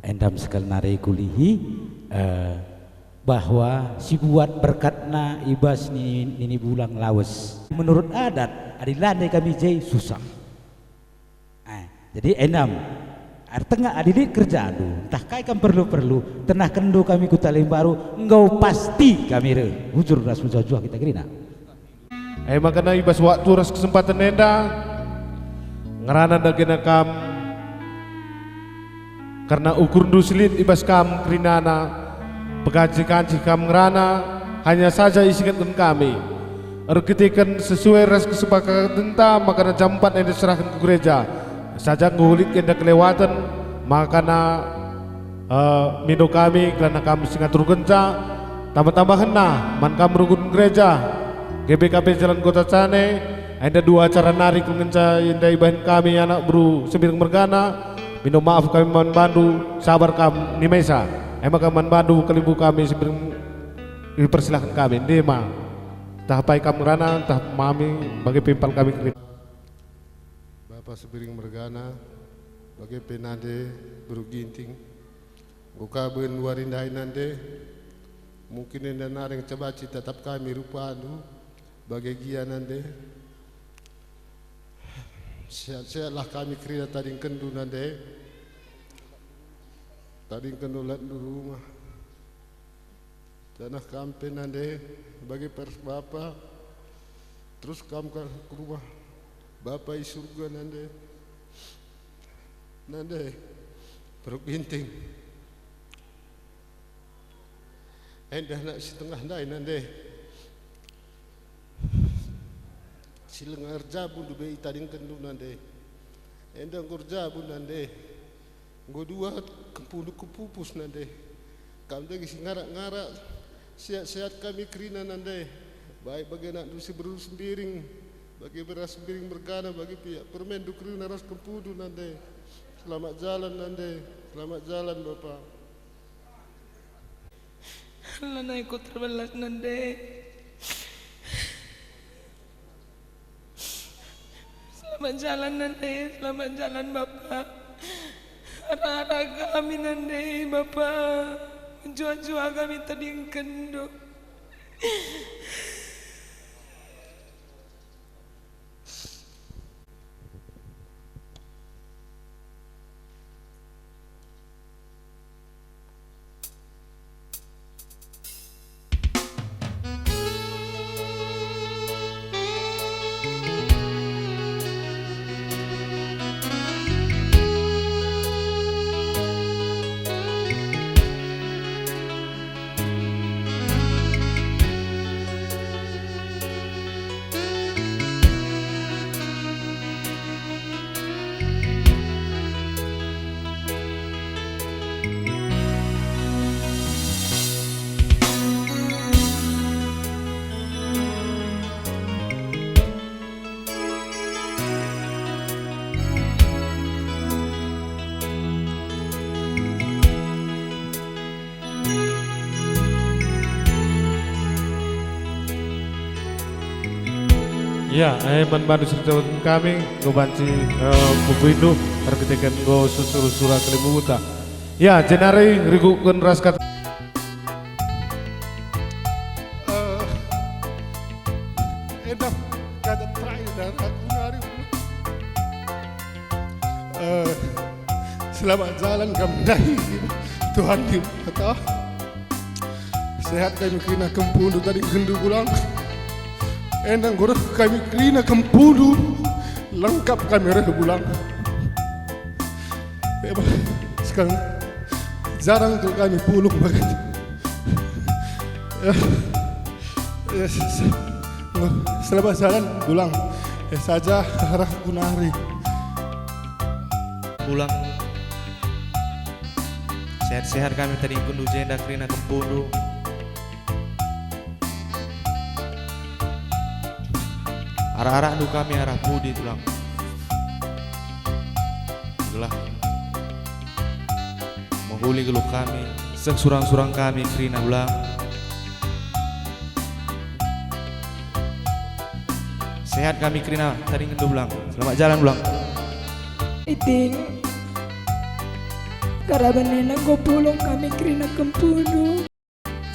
Endam sekali nari kulihi, eh, bahwa sibuat berkatna i bas nini, nini bulang lawes. Menurut adat, adi la ndai kami je susah. Eh, jadi endam, ertengah adi lit kerjandu, ntah kai kam perlu-perlu, tenahkenndu kami Kuta Lembaru, enggo pasti kami reh. Bujur ras mejuah-juah kita kerina. E maka i bas waktu ras kesempaten enda, ngerana dagena kam, kerna ukurndu si lit i bas kam kerinana, pegancih-gancih kam ngerana, hanya saja isingetken kami, erkiteken sesuai ras kesepakatenta maka jam empat enda serahken ku gereja, saja enggo lit enda kelewaten, maka Eh, mindo kami kerana kam si ngaturkenca, tambah-tambahenna man kam runggun gereja, G B K P Jalan Kota Cane, enda dua acara nari kal ngenca enda ibahan kami anak beru Sembiring mergana, mindo maaf kami man bandu, sabar kam ni mesa, e maka man bandu kalimbubu kami Sembiring ipersilahken kami, ndai ma, ntah apai kam ngerana, ntah mami, bage pe impal kami kerina. Bapa Sembiring mergana, bage pe nande beru Ginting, enggo ka ben wari ndai nande, mungkin enda nari ngenca banci itatap kami rupandu, bage gia nande. Sehat-sehatlah kami kerina tadingkenndu nande, tadingkenndu latndu rumah. Janah kam pe nande, bage pe ras Bapa, terus kam ka ku rumah Bapa i Surga nande. Nande, beru Ginting. Enda anak si tengah ndai nande. Si langa erjabu ndube itadingkenndu nande. Enda enggo erjabu nande. Enggo dua kempundu kepupus nande. Kam dage si ngarak-ngarak, sehat-sehat kami kerina nande. Baik bage anakndu si beru Sembiring, bage pe ras Sembiring mergana, bage pe permenndu kerina ras kempundu nande. Selamat jalan nande, selamat jalan Bapa. Lanai ku terbelas nande. Selamat jalan nande, selamat jalan Bapa. Arah-arah kami nande Bapa. Mejuah-juah kami tadingkenndu. Ya, eh, man bandu si ertotoken kami, enggo banci, eh, pupuindu, erkiteken enggo susur sura kalimbubunta. Ya, jenari rikutken ras kata. Eh, enda kata terakhir dari aku nari. Eh, selamat jalan kam ndai, Tuhan Dibata. Sehat kami kerina kempundu tadingkenndu bulang. Enda enggo reh kami kerina kempundu, lengkap kami reh bulang. Eba, sekarang jarang kal kami pulung bagat. Eh, eh, s-, s-, selamat jalan bulang. Eh, saja arah ku nari. Bulang. Sehat-sehat kami tadingkenndu jenda kerina kempundu. Arah-arahndu kami arah pudi, Tulang? Gelah mehuli geluh kami, seh surang-surang kami kerina, Tulang. Sehat kami kerina tadingkenndu, Tulang. Selamat jalan, Tulang. Iting. Karaben enda enggo pulung kami kerina kempundu.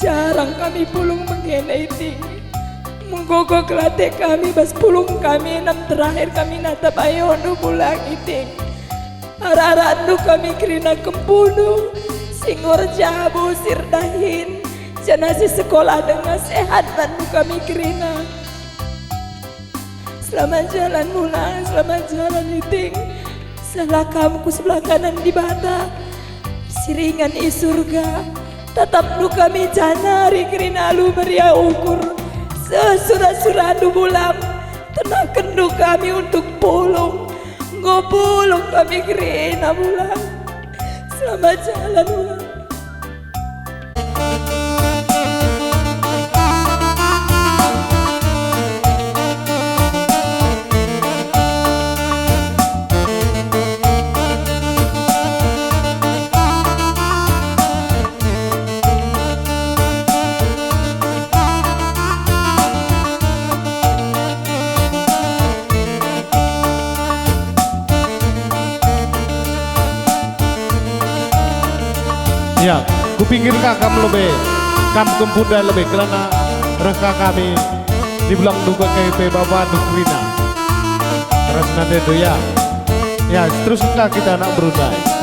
Jarang kami pulung mengena, Iting. Menggogok late kami bas pulung kami enam terakhir kami natap ayondu Bulang, Iting. Arak-arakndu kami kerina kempundu, si nggo erjabu, si erdahin, janah si sekolah denga sehat bandu kami kerina. Selamat jalan Bulang, selamat jalan Iting. Sehlah kam ku sebelah kanan Dibata, si ringan i Surga. Tatapndu kami janari kerina alu meriah ukur. Seh sura-surandu Bulang, tenahkenndu kami untuk pulung. Enggo pulung kami kerina Bulang. Selamat jalan Bulang. Ya, ku pinggir ka kam lebe, kam kempundu lebe, kerana reh ka kami si Bulang duka kai pe bapa duh kerina. Ras nandendu, ya. Ya, terus ka kita anak beru ndai.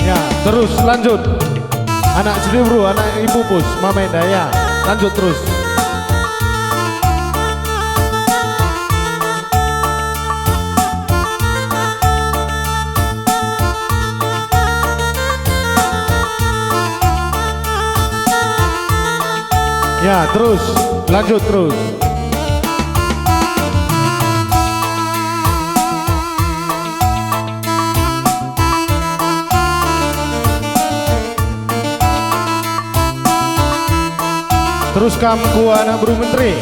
Ya, terus lanjut. Anak Sidibru, anak Ipupus, Mamenda, ya. Lanjut terus. Ya, terus. Lanjut terus. Terus kam ku anak beru menteri.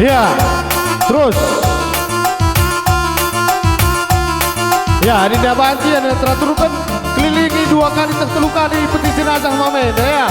Ya, terus. Ya, adinda banci, adinda teraturken, kelilingi dua kali teh telu kali peti jenazah Mamenda, ya.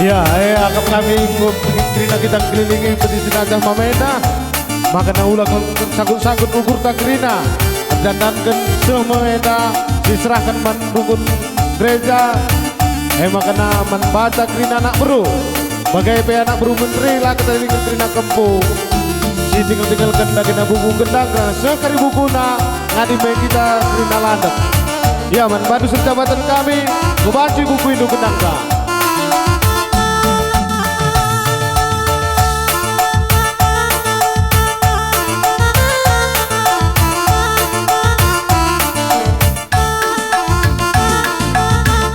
Ya, eh, akap kami enggo kerina kita ngkelilingi peti jenazah Mamenda. Maka na ula sangkut-sangkut ukurta kerina, erdandanken seh Mamenda, diserahken man dukun gereja, e maka na man banta kerina anak beru. Bage pe anak beru menteri la kita ringan kerina kempu, si tingel-tingelken dagena buku gendang kerana seh kari bukuna ngadi me kita kerina landek. Ya, man bandu serta baten kami, ngebanci buku indu kenangka.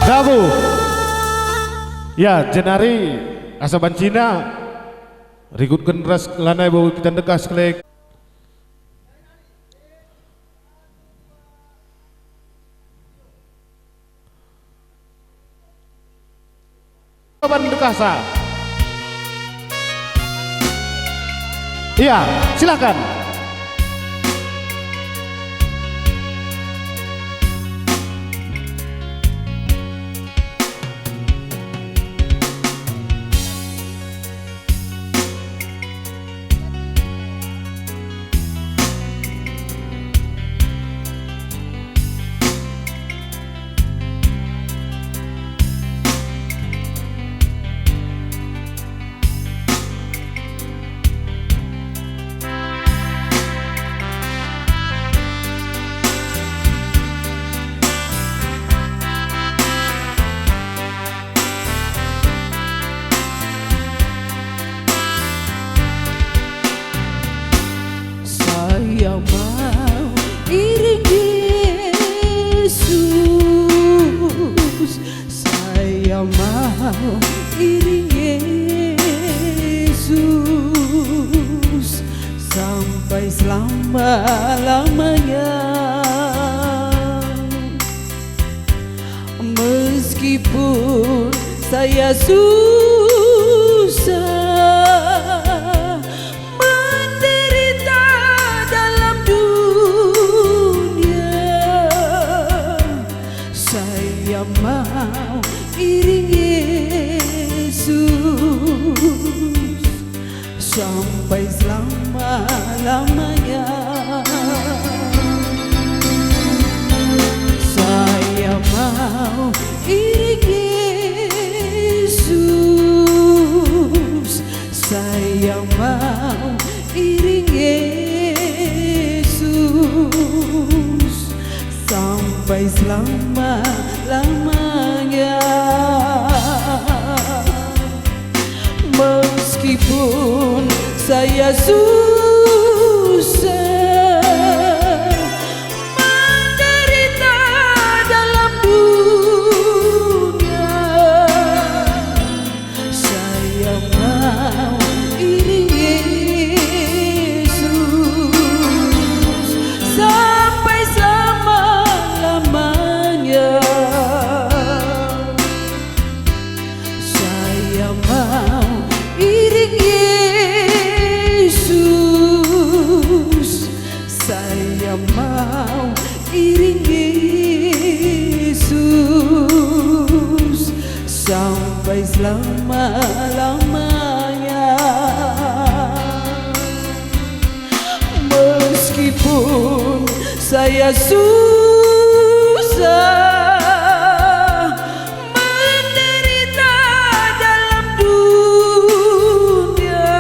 Dabu. Ya, jenari asa bancina rikutken ras lanai bo kita ndekah sekelek. Kaban Bekasa. Iya, silakan. Saya mau iring Yesus, saya mau iring Yesus sampai selama-lamanya. Meskipun saya susah menderita dalam dunia, saya mau iring Yesus sampai selama-lamanya. Saya mau iring Yesus, saya mau iring Yesus sampai selama-lamanya. Meskipun saya susah menderita dalam dunia, saya mau iring Yesus sampai selama-lamanya. Saya mau iring Yesus, saya mau iring Yesus sampai selama-lamanya. Meskipun saya susah menderita dalam dunia,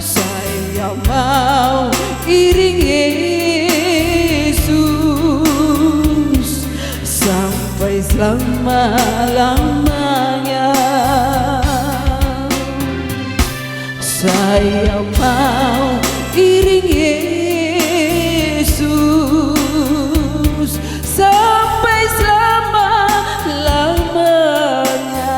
saya mau iring Yesus sampai selama-lamanya. Saya mau iring Yesus sampai selama-lamanya.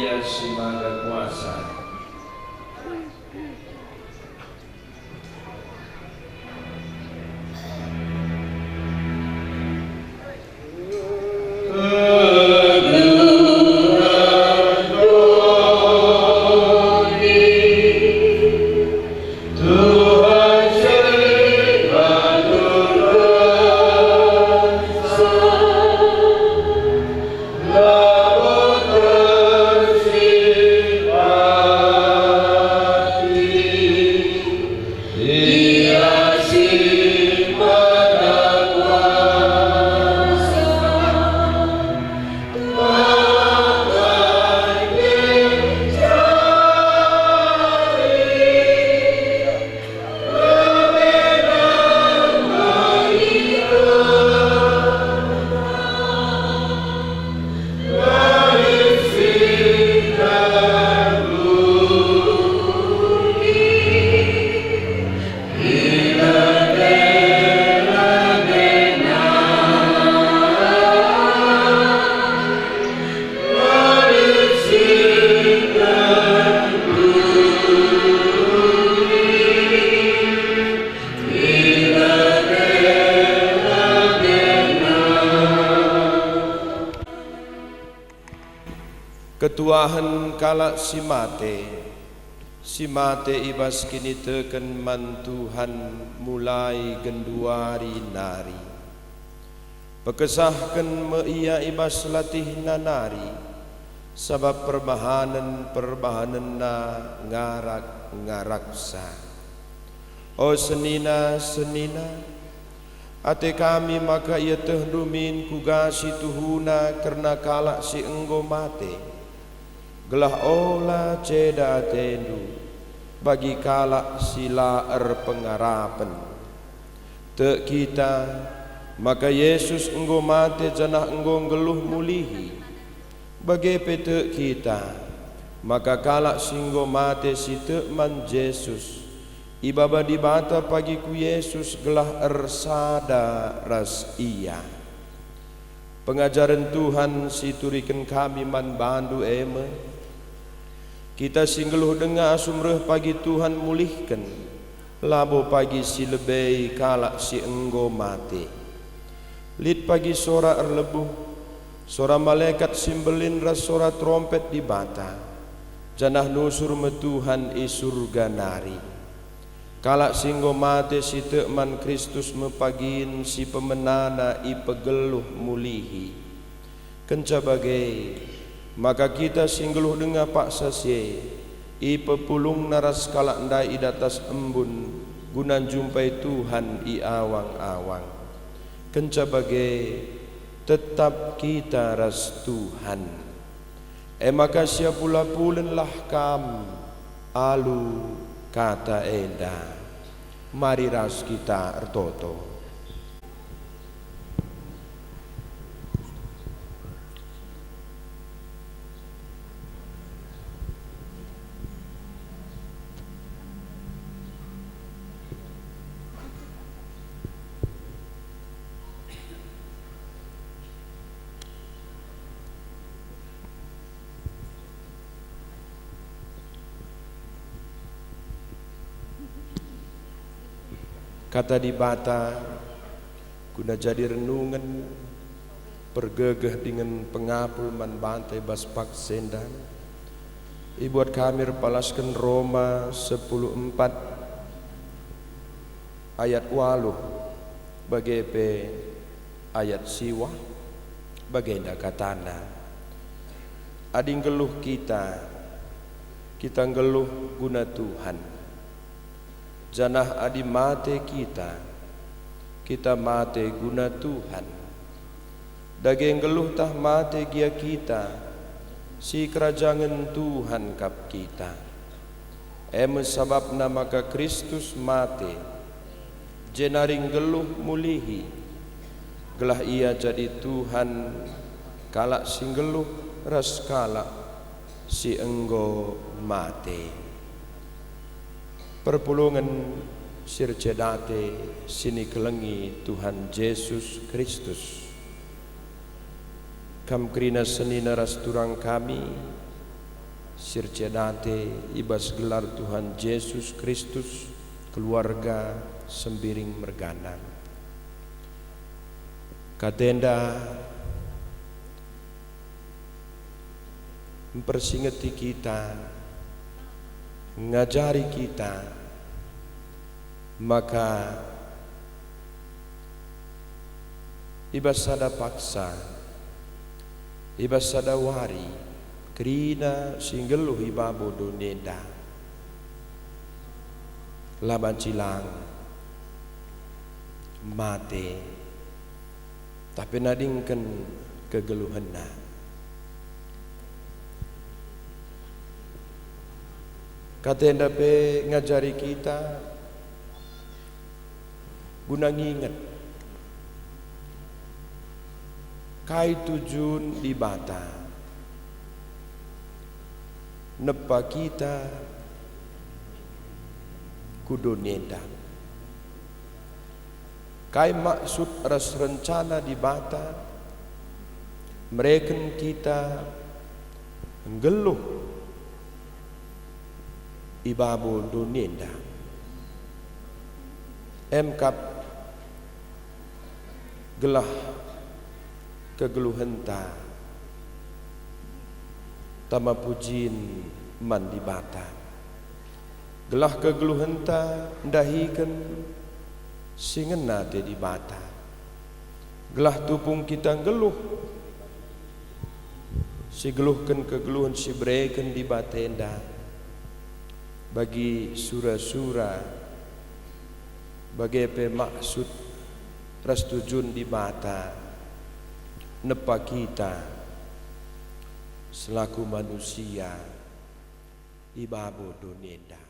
Ia si Mada Kuasa. Ketuahen kalak si mate, si mate i bas kiniteken man Tuhan mulai genduari nari. Pekesahken me ia i bas latihna nari, sabap perbahanen-perbahanenna ngarak-ngaraksa. O senina-senina, ate kami maka ietehndu min kuga si tuhuna kerna kalak si enggo mate, gelah ola ceda atendu bagi kalak si la erpengarapen. Tek kita maka Jesus enggo mate janah enggo nggeluh mulihi. Bage pe tek kita maka kalak si enggo mate si tek man Jesus ibaba Dibata pagi ku Jesus gelah ersada ras Ia. Pengajaren Tuhan si ituriken kami man bandu e me, kita si nggeluh denga asum reh pagi Tuhan mulihken, labo pagi si lebe kalak si enggo mate. Lit pagi sora erlebuh, sora malekat si mbelin ras sora terompet Dibata, janah nusur me Tuhan i Surga nari. Kalak si enggo mate si tek man Kristus me pagin si pemenana ipegeluh mulihi. Kenca bage, maka kita si nggeluh denga paksa si e, ipepulungna ras kalak ndai i datas embun guna njumpai Tuhan i awang-awang. Kenca bage, tetap kita ras Tuhan. E maka siapula-pulenlah kam alu kata enda. Mari ras kita ertoto. Kata Dibata guna jadi renungen, pergegeh dingen pengapul man banta i bas paksa enda. Ibuat kami erpalasken Roma sepuluh empat ayat waluh, bage pe ayat siwah, bagenda katana, "Adi nggeluh kita, kita nggeluh guna Tuhan. Janah adi mate kita, kita mate guna Tuhan. Dage nggeluh tah mate gia kita, sikerajangen Tuhan kap kita. E me sabapna maka Kristus mate, jenari nggeluh mulihi, gelah Ia jadi Tuhan kalak si nggeluh ras kalak si enggo mate." Perpulungen si ercedate si nikelengi Tuhan Jesus Kristus. Kam kerina senina ras turang kami, si ercedate i bas gelar Tuhan Jesus Kristus, keluarga Sembiring mergana. Katenda mpersingeti kita, ngajari kita, maka i bas sada paksa, i bas sada wari, kerina si nggeluh i babo doni enda la banci lang, mate, tapi nadingken kegeluhenna. Katenda pe ngajari kita guna nginget kai tujun Dibata nepa kita ku doni enda. Kai maksud ras rencana Dibata mereken kita nggeluh i babo doni enda? Em kap gelah kegeluhenta tama pujin man Dibata, gelah kegeluhenta ndahiken si ngena ate Dibata, gelah tupung kita nggeluh si geluhken kegeluhen si ibereken Dibata enda bagi sura-sura, bage pe maksud ras tujun Dibata nepa kita selaku manusia i babo doni enda.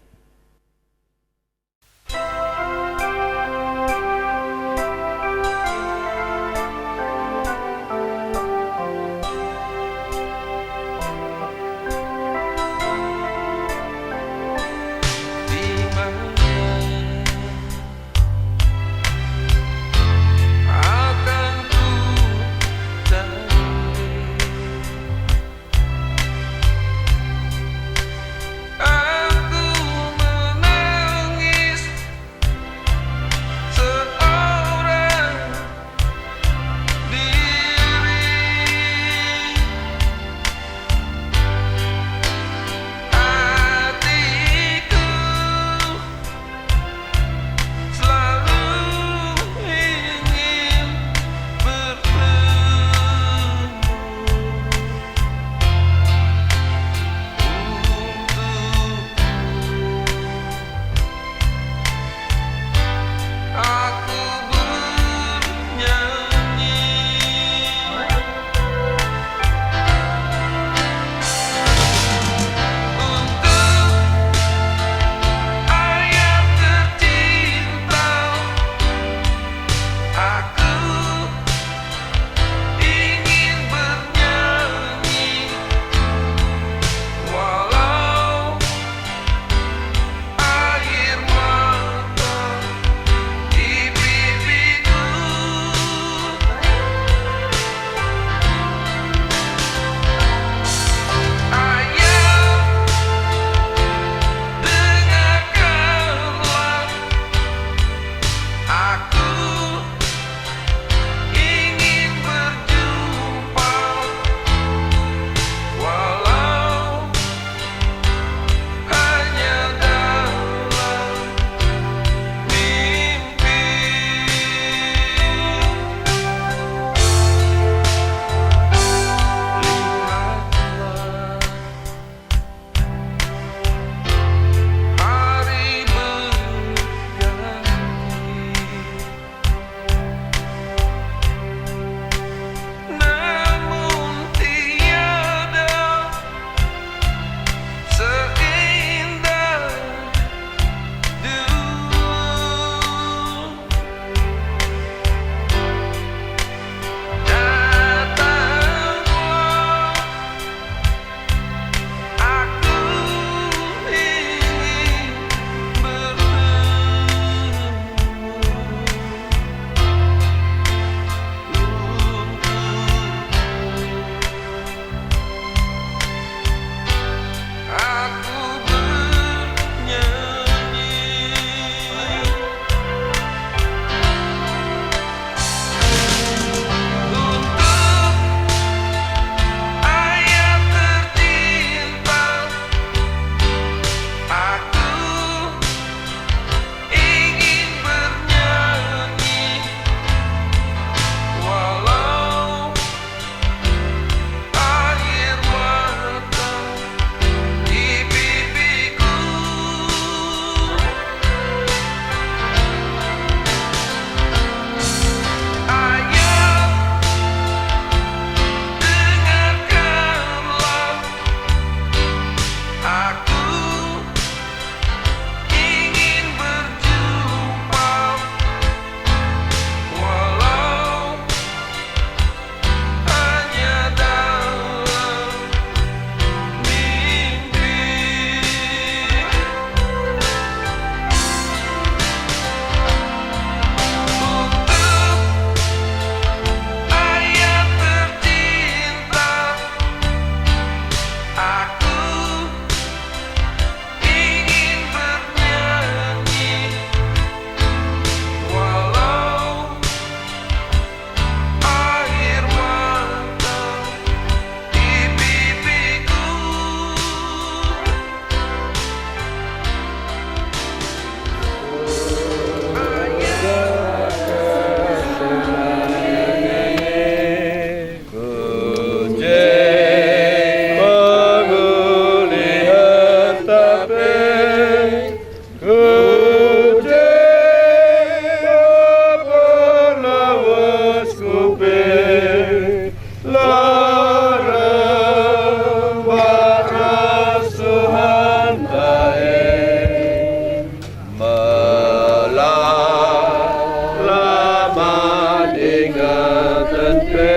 Ingaten pe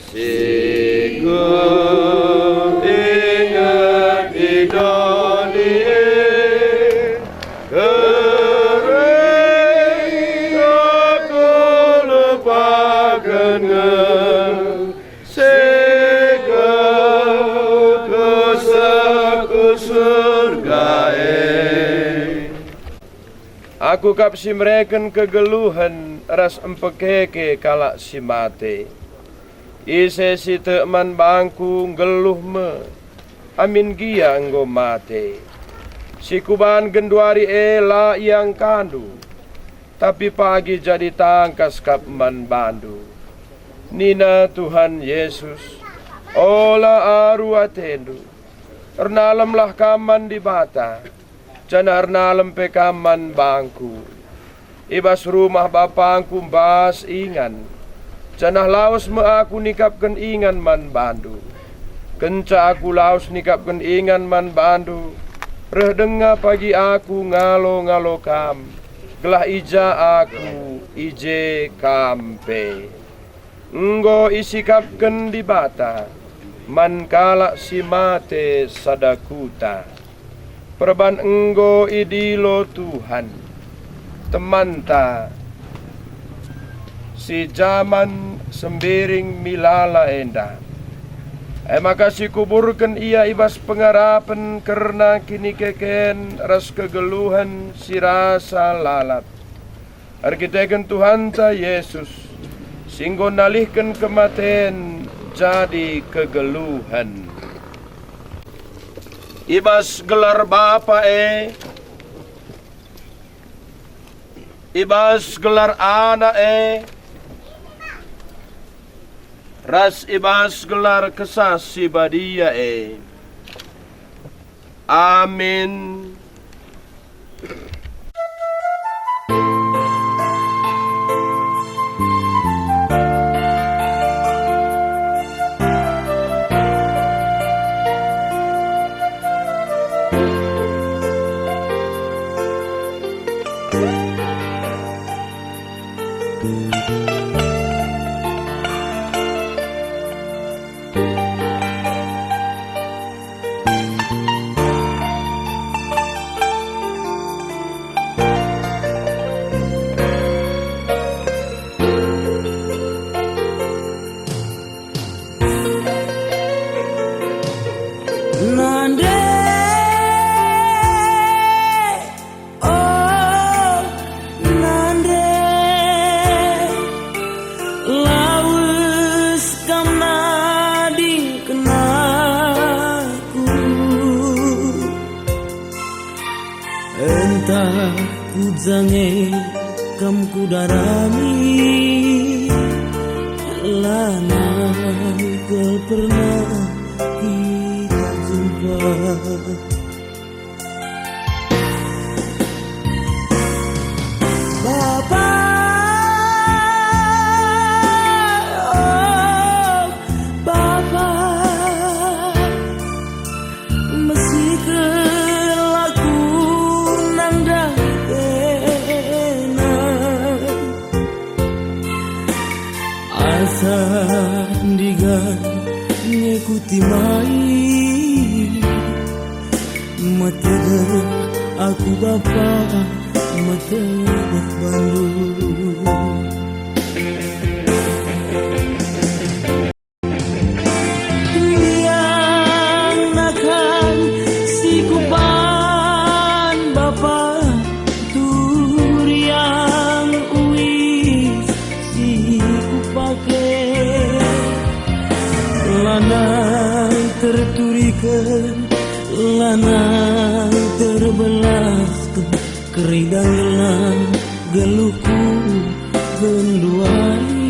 si kuinget i doni e, kerina kulupaken nge sega kesek ku Surga e. Aku kap si mereken kegeluhen ras mpekeke kalak si mate. Ise si tek man bangku nggeluh me, amin gia enggo mate. Si kuban genduari e la iangkandu, tapi pagi jadi tangkas kap man bandu. Nina Tuhan Yesus, "Ola aru atendu, ernalemlah kam man Dibata, janah ernalem pe kam man bangku. I bas rumah bapangku mbas ingan, janah lawes me aku nikapken ingan man bandu. Kenca aku lawes nikapken ingan man bandu, reh denga pagi aku ngalo-ngalo kam, gelah i ja aku, i je kam pe." Enggo isikapken Dibata man kalak si mate sada kuta. Perban enggo idilo Tuhan temanta si jaman sembiring milala enda. E maka sikuburken ia i bas pengarapen kerna kinikeken ras kegeluhen si rasa lalap. Erkiteken Tuhanta Jesus, si enggo nalihken kematen jadi kegeluhen. I bas gelar Bapa e, i bas gelar Anak e, ras i bas gelar Kesah Si Badia e. Amin. Nande. Oh, nande, lawes kam nadingken aku. Entah ku ja nge kam kudarami, lanai kal pernah kita jumpa. Bapa, oh, Bapa, mesiken aku nang dahi ena. Asa ndigan ngekuti mai, metedeh aku Bapa, metedeh bandu. Turiang nakan si kuban Bapa, turiang uis si kupake. Lanai terturiken, lanai terbelasken, kerina gelah geluhku genduari.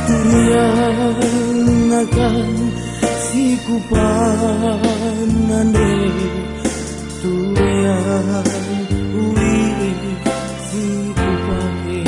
Turiang nakan si kuban nande, turiang uis si kupake.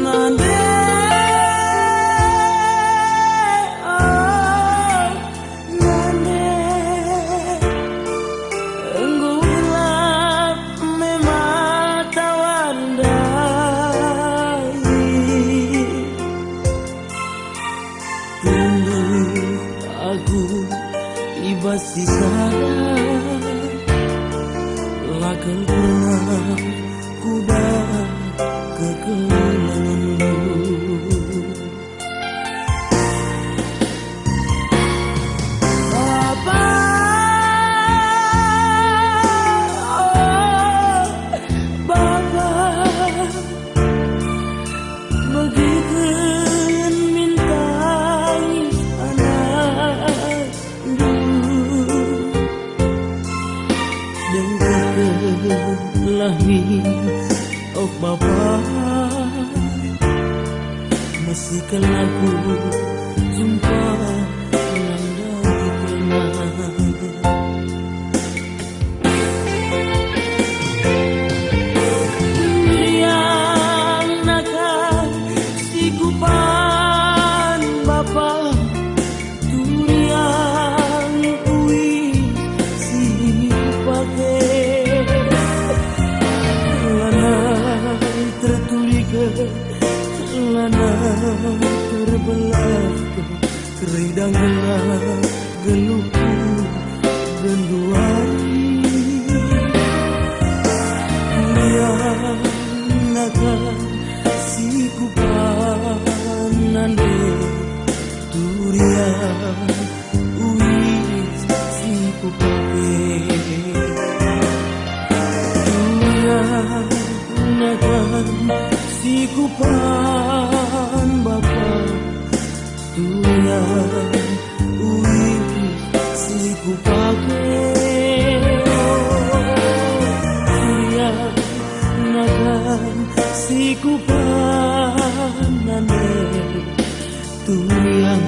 Nande, oh, nande, enggo gelap me mata wandai. Tunduh aku i bas si sada, la kel pernah kudah kekelengenndu. Bapa, oh, Bapa, begiken min tangis anakndu. Dengarkenlah min, oh Bapa, mesiken aku jumpa nandangi kena. Turiang nakan si kupan Bapa, turiang uis si pake. Lanai terturiken, lanai terbelahken, keridang gelah geluhku genduari. Turiang nakan si kupan nande, turiang uis si kupake. Turiang nakan si kupan Bapa, turiang uis si kupake. Turiang nakan si kupan nande, turiang